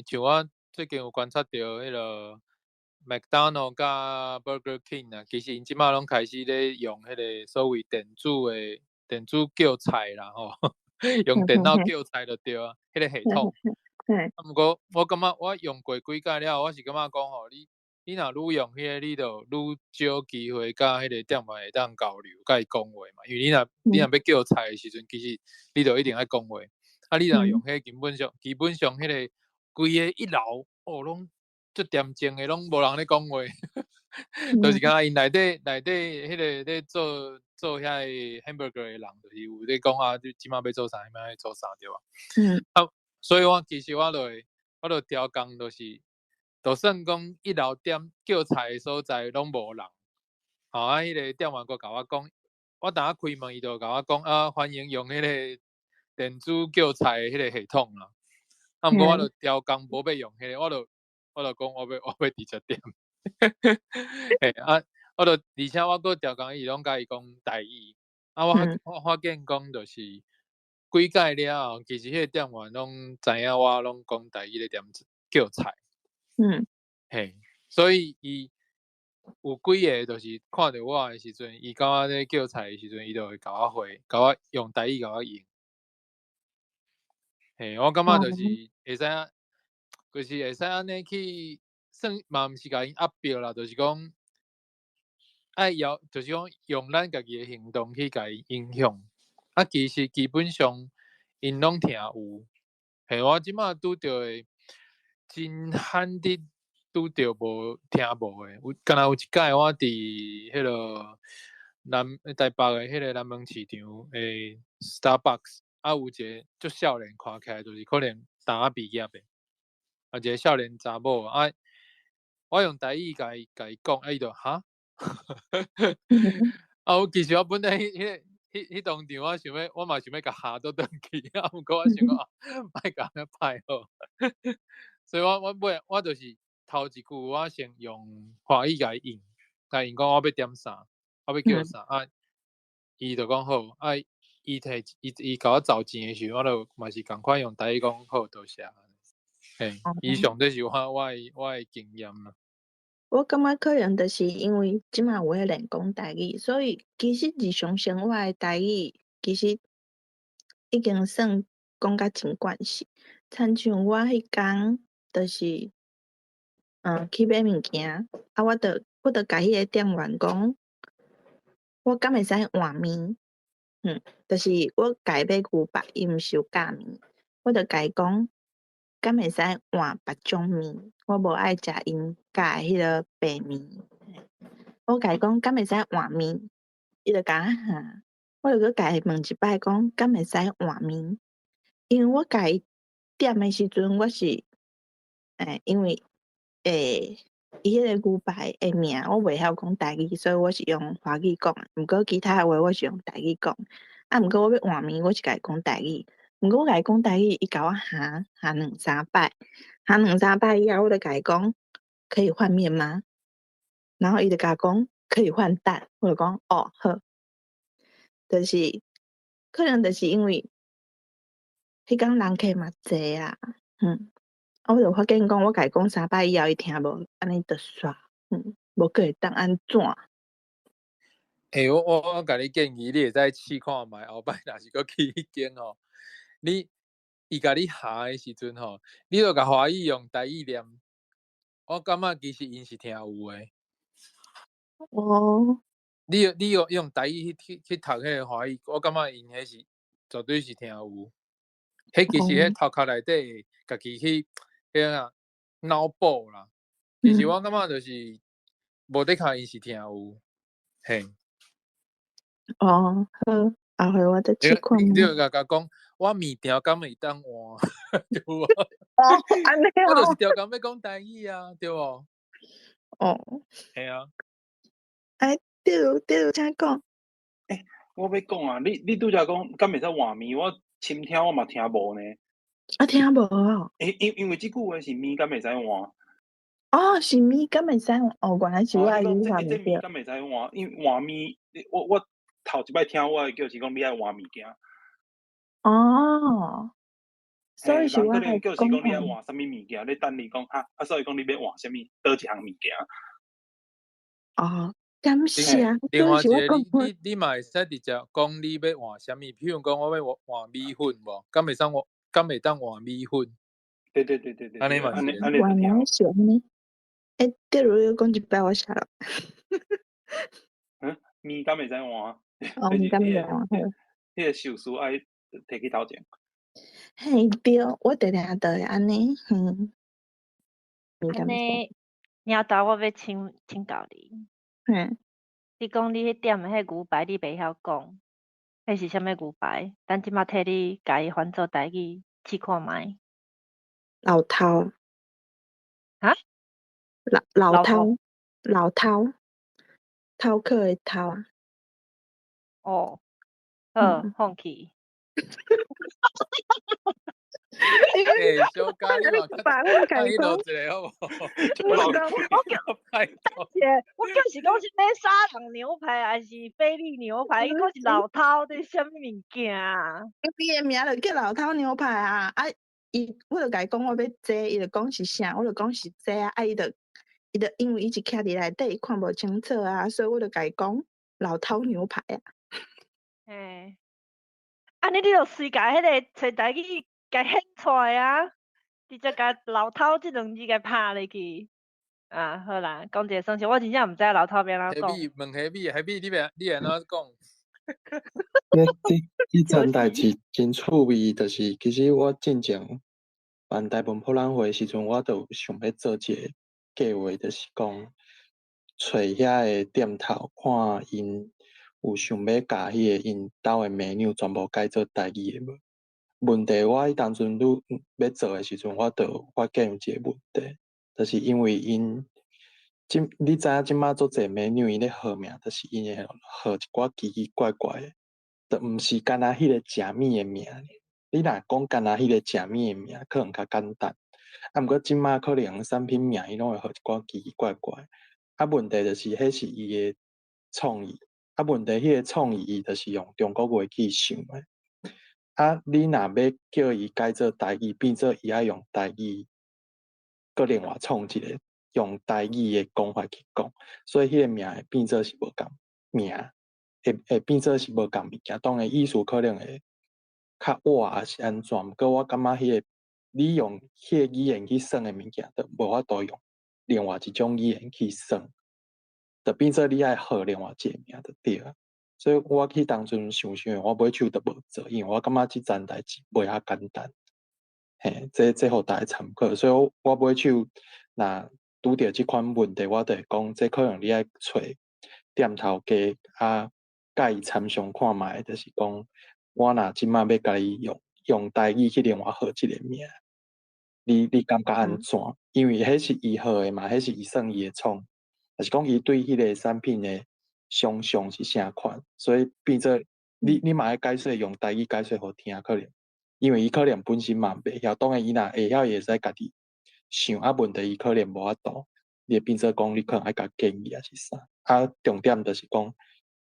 像我最近有觀察著彼个麥當勞佮 Burger King 啊，其實𪜶這馬攏開始咧用彼个所謂電子的電子叫菜啦吼，用電腦叫菜就對啊，彼个系統。啊，毋過我感覺我用過幾擺了後，我是感覺講吼，你若愈用彼个，你就愈少機會佮彼個店員會當交流，佮伊講話嘛。因為你若欲叫菜的時陣，其實你就一定愛講話。啊，你若用彼基本上彼個規個一樓，哦，攏足恬靜的，攏無人咧講話，就是敢若𪜶內底彼個咧做做遐个 hamburger 的人，就是有咧講啊，你這馬欲做啥，彼馬欲做啥，對無？啊，所以我其實我就會，我就調工，就是，就算講一樓店叫菜的所在攏無人，吼啊，彼个店員閣共我講，我當仔開門，伊就共我講啊，歡迎用彼個電子叫菜的彼個系統啦。啊，毋過我就調工無欲用彼個，我就講我欲直接點。嘿啊，我就而且我閣調工，伊攏共伊講台語。啊，我發現講就是幾擺了後，其實彼個店員攏知影我攏講台語咧點叫菜。嘿，所以伊有幾个就是看著我的時陣，伊感覺咧叫菜的時陣，伊就會共我回，共我用台語共我應。嘿，我感覺就是會使，就是會使按呢去算嘛，毋是共𪜶壓迫啦，就是講愛要，就是講用咱家己的行動去共伊影響。啊，其實基本上𪜶攏聽有。嘿，我這馬拄著的真罕得拄著無聽無的，有敢若有一擺我佇彼个南台北的彼个南門市場的 Starbucks，啊有一个足少年，看起來就是可能大學畢業的，啊一个少年查某，啊我用台語共伊講，啊伊就哈？啊我其實我本來彼彼彼彼當場我想欲，我嘛想欲共嚇倒轉去，啊毋過我想講，莫共遐歹好，所以我尾我就是頭一句我先用華語共伊應，共𪜶講我欲點啥，我欲叫啥，啊，伊就講好，啊，伊提伊伊共我找錢的時陣，我就嘛是仝款用台語講好，多謝。嘿，以上這是我的經驗啦。我感覺可能就是因為這馬有咧練講台語，所以其實日常生活的台語其實已經算講甲真慣勢。親像我彼工就是，去買物件，啊，我就共彼個店員講，我敢會使換麵？就是我共伊買牛肉，伊毋是有加麵，我就共伊講，敢會使換別種麵？我無愛食𪜶加的彼个白麵。我共伊講，敢會使換麵？伊就共我哈，我就閣共伊問一擺，講敢會使換麵？因為我共伊點的時陣，我是，因為，伊彼個牛排的名我袂曉講台語，所以我是用華語講。毋過其他的話我是用台語講。啊，毋過我欲換麵，我是共伊講台語。毋過我共伊講台語，伊共我哈哈兩三擺，哈兩三擺以後，我就共伊講可以換麵嗎？然後伊就共我講可以換蛋，我就講哦好。就是可能就是因為彼工人客嘛濟啊，啊我就發現講我共伊講三擺以後，伊聽無，按呢就煞，無閣會當按怎。欸，我共你建議，你會使試看覓，後擺若是閣去彼間吼，你伊共你烊的時陣吼，你就共華語用台語念，我感覺其實𪜶是聽有的。你用台語去讀彼个華語，我感覺𪜶彼是絕對是聽有。彼其實彼頭殼內底會家己去彼個啥腦補啦。其實我感覺就是無的確𪜶是聽有，嘿。哦，好，後回我再試看覓。你就共講，我物件敢會當換，對無？哦，按呢我就是刁工欲講台語啊，對無？哦。嘿啊。欸，對對，請講。欸，我欲講啊，你拄才講敢會使換物，我深聽我嘛聽無呢。啊，聽無哦。欸，因為這句話是物敢會使換。哦，是物敢會使換？哦，原來是我的語法毋對。敢會使換？因為換物，我頭一擺聽我的叫是講你愛換物件。哦，所以是我人可能叫是講你愛換啥物物件，你等你講啊，所以講你欲換啥物，佗一項物件。哦，感謝。另外一個，你嘛會使直接講你欲換啥物，譬如講我欲換米粉無，敢會使換？敢會當換米粉？對對對對對。按呢嘛是。原來是按呢。欸，對如你講一擺我寫落。嗯，物敢會使換？哦，物敢會換？好。彼個壽司愛提去頭前。嘿，對，我定定都會按呢，嗯。按呢，領導我欲請教你。你講你彼點的彼牛排你袂曉講，彼是啥物牛排？等這馬替你共伊翻做台語試看覓。老饕。哈？老饕，老饕，饕客的饕啊。哦，好，放棄。欸，小佳，你嘛較彼落一个好無？我叫，我就是講是欲沙朗牛排還是菲力牛排？伊講是老饕，這是啥物物件啊？伊的名就叫老饕牛排啊！啊，伊我就共伊講我欲這個，伊就講是啥？我就講是這個啊！啊，伊就因為伊是徛佇內底，伊看無清楚啊，所以我就共伊講老饕牛排啊。嘿，按呢你就隨共彼个揣台語共顯出來啊！直接共老饕這兩字共拍入去。啊，好啦，講一个算是，我真正毋知老饕欲按怎講。彼問彼米，彼米你欲按怎講？這這層代誌真趣味，就是其實我進前辦台文博覽會時陣，我就有想欲做一个計劃，就是講揣遐个店頭，看𪜶有想欲共彼个𪜶兜的 menu 全部改做台語的無？問題我彼當陣拄欲做的時陣，我就發現有一个問題，就是因為𪜶這你知影這馬足濟 menu 𪜶咧號名，就是𪜶會號一寡奇奇怪怪的，就毋是干焦彼个食物的名。你若講干焦彼个食物的名，可能較簡單。啊，毋過這馬可能產品名伊攏會號一寡奇奇怪怪。啊，問題就是彼是伊的創意。啊，問題彼个創意伊就是用中國話去想的。啊，你若欲叫伊改做台語，變做伊愛用台語，閣另外創一个用台語的講法去講，所以彼个名會變做是無仝名，會變做是無仝物件。當然意思可能會較活抑是按怎，毋過我感覺彼个你用彼個語言去算的物件，就無法度用另外一種語言去算，就變做你愛號另外一個名就對啊。所以我去當陣想想，我尾手就無做，因為我感覺這層代誌袂遐簡單。嘿，這予大家參考。所以我我尾手若拄著這款問題，我就會講，這可能你愛揣店頭家啊，共伊參詳看覓，就是講我若這馬欲共你用台語去另外號這個名，你感覺按怎？因為彼是伊號的嘛，彼是伊算伊的創，就是講伊對彼個產品的想象是啥款，所以變做你嘛愛解說用台語解說予聽可能，因為伊可能本身嘛袂曉，當然伊若會曉，伊會使家己想，啊問題伊可能無法度，你會變做講你可能愛共建議抑是啥，啊重點就是講，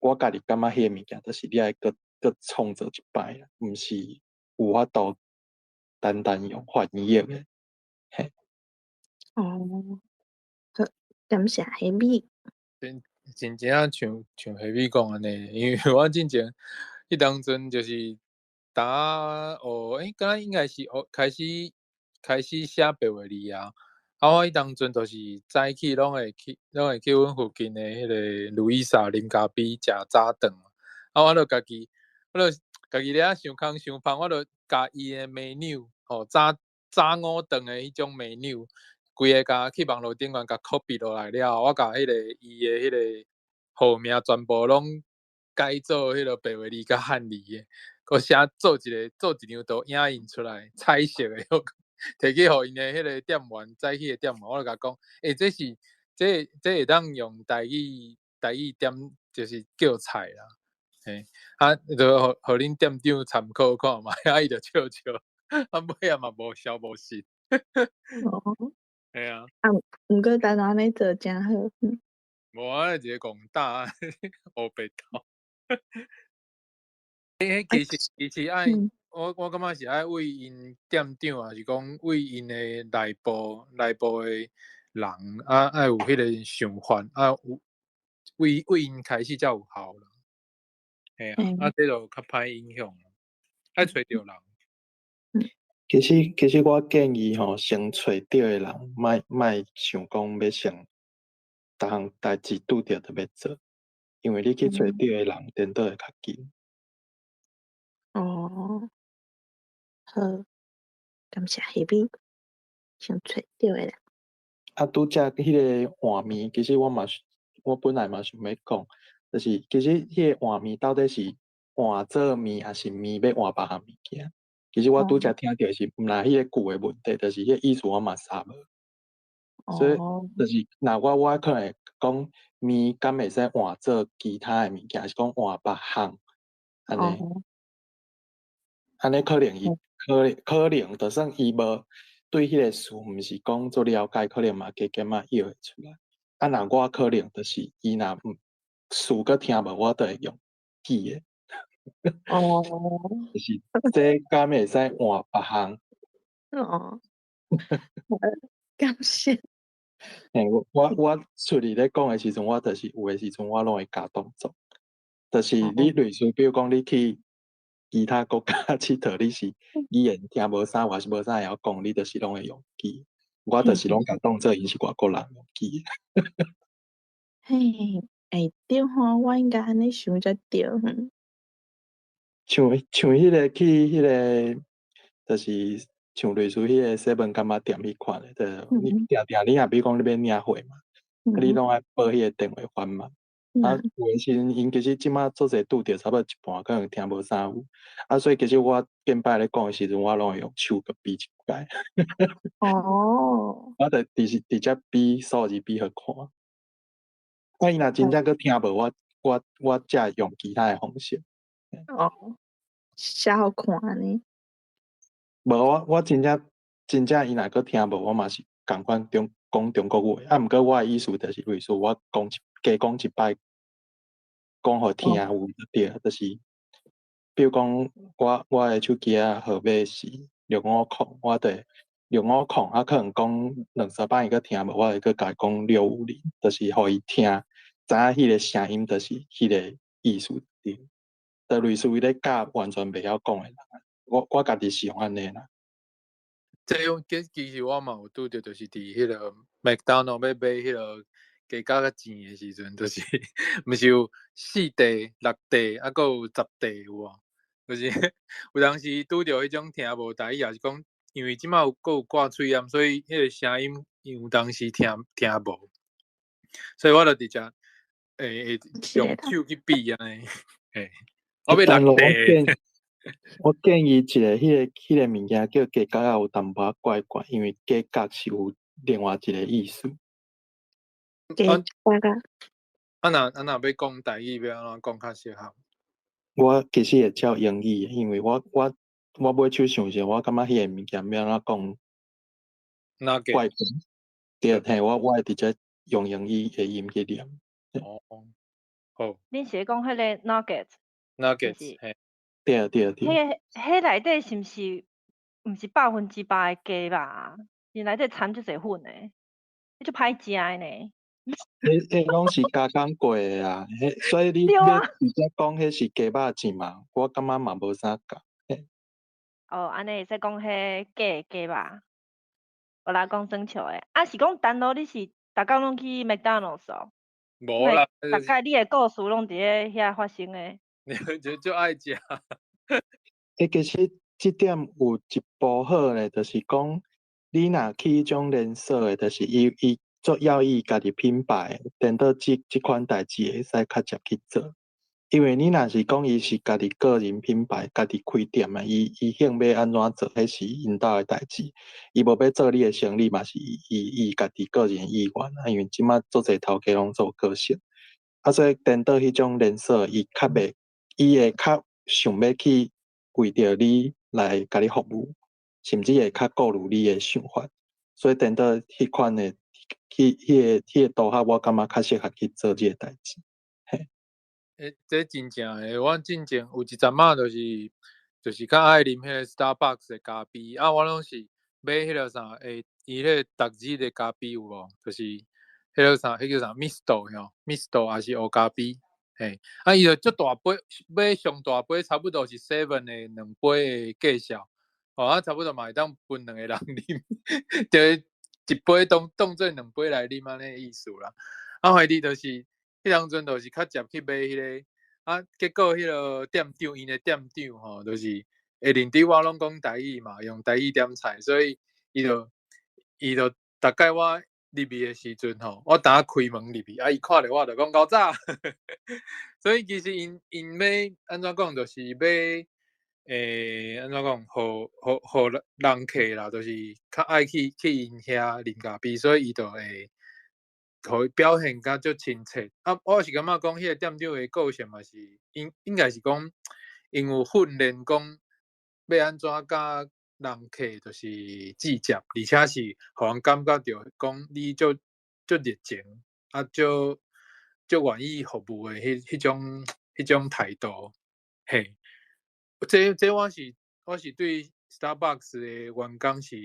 我家己感覺彼個物件，就是你愛閣閣創造一擺啦，毋是有法度單單用翻譯的，嘿。哦，好，感謝彼米。真真正像像彼米講按呢，因為我進前彼當陣就是打學，欸，敢若應該是學開始開始寫白話字啊。啊，我彼當陣就是早起攏會去，攏會去阮附近的彼個路易莎啉咖啡食早頓。啊，我就家己，我就家己咧想空想芳，我就共伊的 menu 吼，早早午頓的彼種 menu，規个共去網路頂懸共 copy 落來了後，我共彼個伊的彼個號名全部攏改做彼個白話字佮漢字的，閣寫做一个做一張圖影印出來，彩色的，提去予𪜶的彼個店員，早起的店員，我就共講，欸，這是這這會當用台語台語點，就是叫菜啦，嘿，啊，就予予恁店長參考看覓，啊，伊就笑笑，啊，尾仔嘛無消無息。哦。嘿啊。啊，毋過台灣按呢做誠好。無啊，一个戇膽，烏白頭。欸，其實其實愛，我我感覺是愛為𪜶店長，抑是講為𪜶的內部內部的人，啊，愛有彼個想法，啊，有為為𪜶開始才有效啦。嘿啊，啊，這就較歹影響，愛揣著人。其實其實我建議吼，先揣著的人，莫莫想講欲先，逐項代誌拄著就欲做，因為你去揣對的人，顛倒會較緊。哦，好，感謝彼米，先揣對的人。啊，拄才彼个換麵，其實我嘛，我本來嘛想欲講，就是其實彼個換麵到底是換做麵，抑是麵欲換別項物件？其實我拄才聽著是，毋若彼個句的問題，就是彼個意思我嘛捎無。所以就是若我我可能會講麵敢會使換做其他的物件，抑是講換別項按呢？按呢可能伊可能可能，就算伊無對彼個事毋是講足了解，可能嘛加減仔臆會出來。啊，若我可能就是伊若毋事閣聽無，我就會用記的。就是這敢會使換別項？哦，感謝。嘿，我我我出去咧講的時陣，我就是有的時陣我攏會加動作，就是你類似比如講你去其他國家𨑨迌，你是語言聽無啥，或是無啥會曉講，你就是攏會用記。我就是攏共當做𪜶是外國人用記。嘿，會對吼，我應該按呢想才對。像像彼个去彼个，就是像類似彼個 seven 柑仔店彼款的，就你定定你若比如講你欲領貨嘛，啊你攏愛報彼個電話番嘛。啊，有的時陣𪜶其實這馬足濟拄著差不多一半可能聽無啥有，啊，所以其實我頂擺咧講的時陣，我攏會用手閣比一擺。我就直是直接比數字比予看。啊，伊若真正閣聽無，我我我才會用其他的方式。哦，寫予看呢？無，我我真正真正伊若閣聽無，我嘛是仝款中講中國話。啊，毋過我的意思就是類似我講一加講一擺，講予聽有就對，就是比如講我我的手機仔號碼是650，我就六五空，啊，可能講兩三擺伊閣聽無，我會閣共伊講650，就是予伊聽，知影彼個聲音就是彼個意思對。就類似於咧教完全袂曉講的人，我我家己是用按呢啦。這種其其實我嘛有拄著，就是佇彼個麥當勞欲買彼個雞腳仔錢的時陣，就是毋是有四塊、六塊，啊，閣有十塊有無？就是有當時拄著彼種聽無台語，抑是講因為這馬有閣有掛喙罨，所以彼個聲音有當時聽聽無，所以我就直接會會用手去比按呢，嘿，我欲六塊。我建議一个，彼个彼个物件叫雞角仔有淡薄仔怪怪，因為雞角是有另外一個意思。雞角仔。啊若啊若欲講台語，欲按怎講較適合？我其實會照英語，因為我我我尾手想想，我感覺彼個物件欲按怎講怪怪。對，嘿，我我會直接用英語的音去念。哦。好。恁是咧講彼個 nuggets？ Nuggets，嘿。對對對。彼內底是毋是毋是100%的雞肉？伊內底摻足濟粉的，彼足歹食的呢。彼攏是加工過的啊，所以你欲直接講彼是雞肉醬嘛，我感覺嘛無啥仝。哦，按呢會使講彼假的雞肉，無啦，講耍笑的。啊，是講陳羅你是逐工攏去麥當勞哦？無啦。逐概你的故事攏佇咧遐發生的。就就愛食。欸，其實這點有一步好咧，就是講你若去彼種連鎖的，就是伊伊做要伊家己品牌，顛倒這這款代誌會使較捷去做。因為你若是講伊是家己個人品牌，家己開店的，伊伊興欲按怎做，彼是𪜶兜的代誌。伊無欲做你的生意嘛，是伊伊家己個人意願啊。因為這馬足濟頭家攏做個性，啊，所以顛倒彼種連鎖，伊較袂，伊會較想欲去為著你來共你服務，甚至會較顧慮你的想法。所以顛倒彼款的，彼彼个彼个組合，我感覺較適合去做這個代誌。嘿。欸，這真正的，我進前有一陣仔就是較愛啉彼个 Starbucks 的咖啡，啊，我攏是買彼个啥，欸，伊彼個逐日的咖啡有無？就是彼個啥，彼叫啥 Misto 吼，Misto 抑是烏咖啡，嘿，啊，伊就足大杯，買上大杯，差不多是 Seven 的兩杯的價數，哦，啊，差不多嘛會當分兩個人啉，就一杯當當做兩杯來啉按呢意思啦。啊，反正就是。彼當陣就是較捷去買彼个，啊，結果彼个店長，𪜶的店長吼，就是會認得我攏講台語嘛，用台語點菜，所以伊就伊就逐擺我入去的時陣吼，我當開門入去，啊，伊看著我就講𠢕早，所以其實𪜶𪜶欲按怎講，就是欲按怎講，予予予人客啦，就是較愛去去𪜶遐啉咖啡，所以伊就會予伊表現甲足親切。啊，我是感覺講，彼个店長的個性嘛是應應該是講，𪜶有訓練講欲按怎佮人客就是接觸，而且是予人感覺著講你足足熱情，啊，足足願意服務的彼彼種彼種態度。嘿，這這我是我是對 Starbucks 的員工是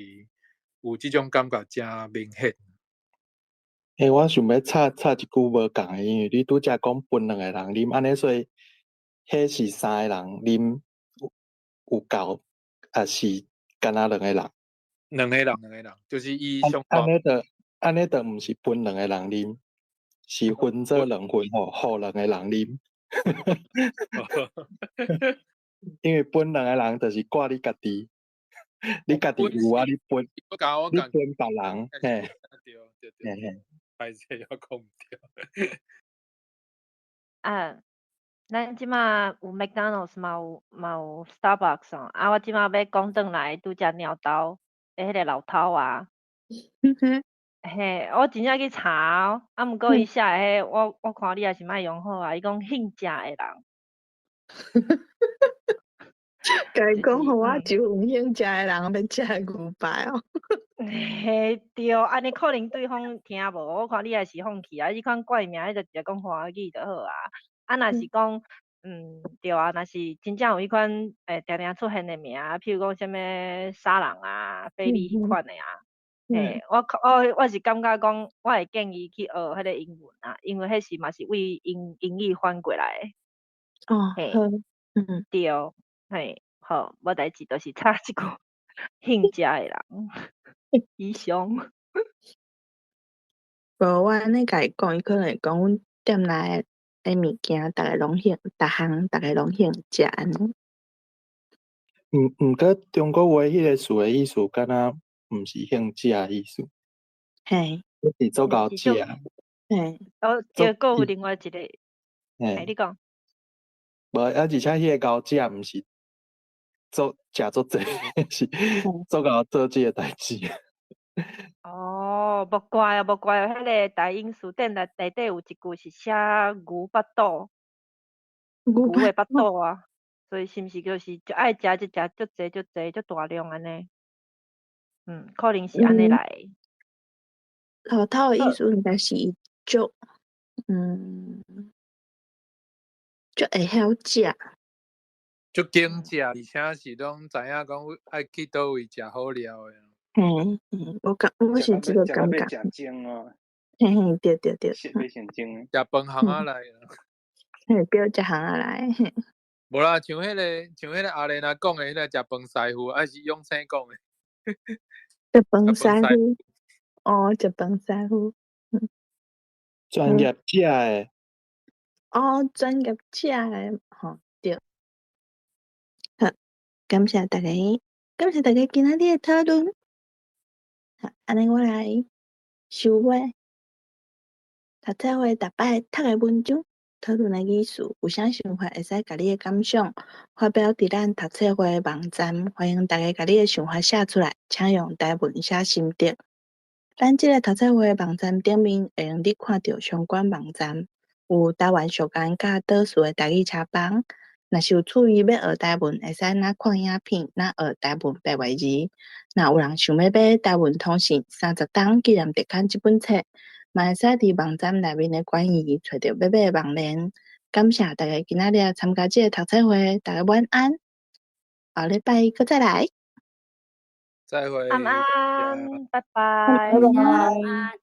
有這種感覺誠明顯。欸，我想欲插插一句無仝的，因為你拄才講分兩個人啉，按呢所以，彼是三個人啉有有夠，抑是干焦兩個人？兩個人，兩個人，就是伊上按呢就按呢就毋是分兩個人啉，是分做兩份，予予兩個人啉。因為分兩個人就是掛你家己，你家己有啊，你分，你分別人，嘿，對對對，嘿嘿。歹勢我講毋對。啊，咱這馬有麥當勞嘛有嘛有 Starbucks 哦，啊，我這馬欲講轉來拄才貓兜的彼個老頭啊。嘿，我真正去查哦，啊，毋過伊寫的彼，我我看你也是莫用好啊，伊講興食的人。共伊講予我一份興食的人欲食牛排哦。嘿，對，按呢可能對方聽無，我看你也是放棄啊，這款怪名，你就直接講華語就好啊。啊，若是講，對啊，若是真正有彼款會定定出現的名，譬如講啥物沙朗啊、菲力彼款的啊，嘿，我我我是感覺講，我會建議去學彼個英文啊，因為彼是嘛是為英英語翻過來的。哦，嘿，好，對，嘿，好，無代誌，就是插一句興食的人，以上。無，我按呢共伊講，伊可能會講阮店內的物件，逐个攏興，逐項逐个攏興食按呢。毋毋過中國話彼個詞的意思，敢若毋是興食的意思。嘿。是足𠢕食。嘿。哦，對，閣有另外一個，嘿，你講。無，啊，而且彼個𠢕食毋是做食足濟，是足𠢕做這個代誌。哦，無怪啊，無怪，彼个大英辭典內內底有一句是寫牛腹肚，牛的腹肚啊，所以是毋是就是足愛食就食足濟足濟足大量按呢？可能是按呢來的。老頭的意思應該是足，足會曉食。足揀食，而且是攏知影講愛去佗位食好料的。嘿，我感我是這個感覺。食精哦。嘿嘿，對對對。食欲成精。食飯巷仔來。嘿，對，食巷仔來。無啦，像彼個阿蓮仔講的，彼個食飯師傅，還是永生講的。食飯師傅，哦，食飯師傅。專業食的。哦，專業食的，吼，對。好，感謝大家，感謝大家今仔日的討論。好，按呢我來收尾。讀冊會逐擺讀的文章，討論的意思，有啥想法，會使共你的感想發表佇咱讀冊會網站，歡迎大家共你的想法寫出來，請用台文寫心得。咱這個讀冊會網站頂面會用得看著相關網站，有台灣屬間佮島嶼的台語車房。若是有趣味欲學台文，會使若看影片，若學台文白話字。若有人想欲買《台文通信30冬紀念特刊》這本冊，嘛會使佇網站內面的關於揣著欲買的網連。感謝大家今仔日參加這個讀冊會，大家晚安。後禮拜閣再來。再會。晚安，拜拜。拜拜。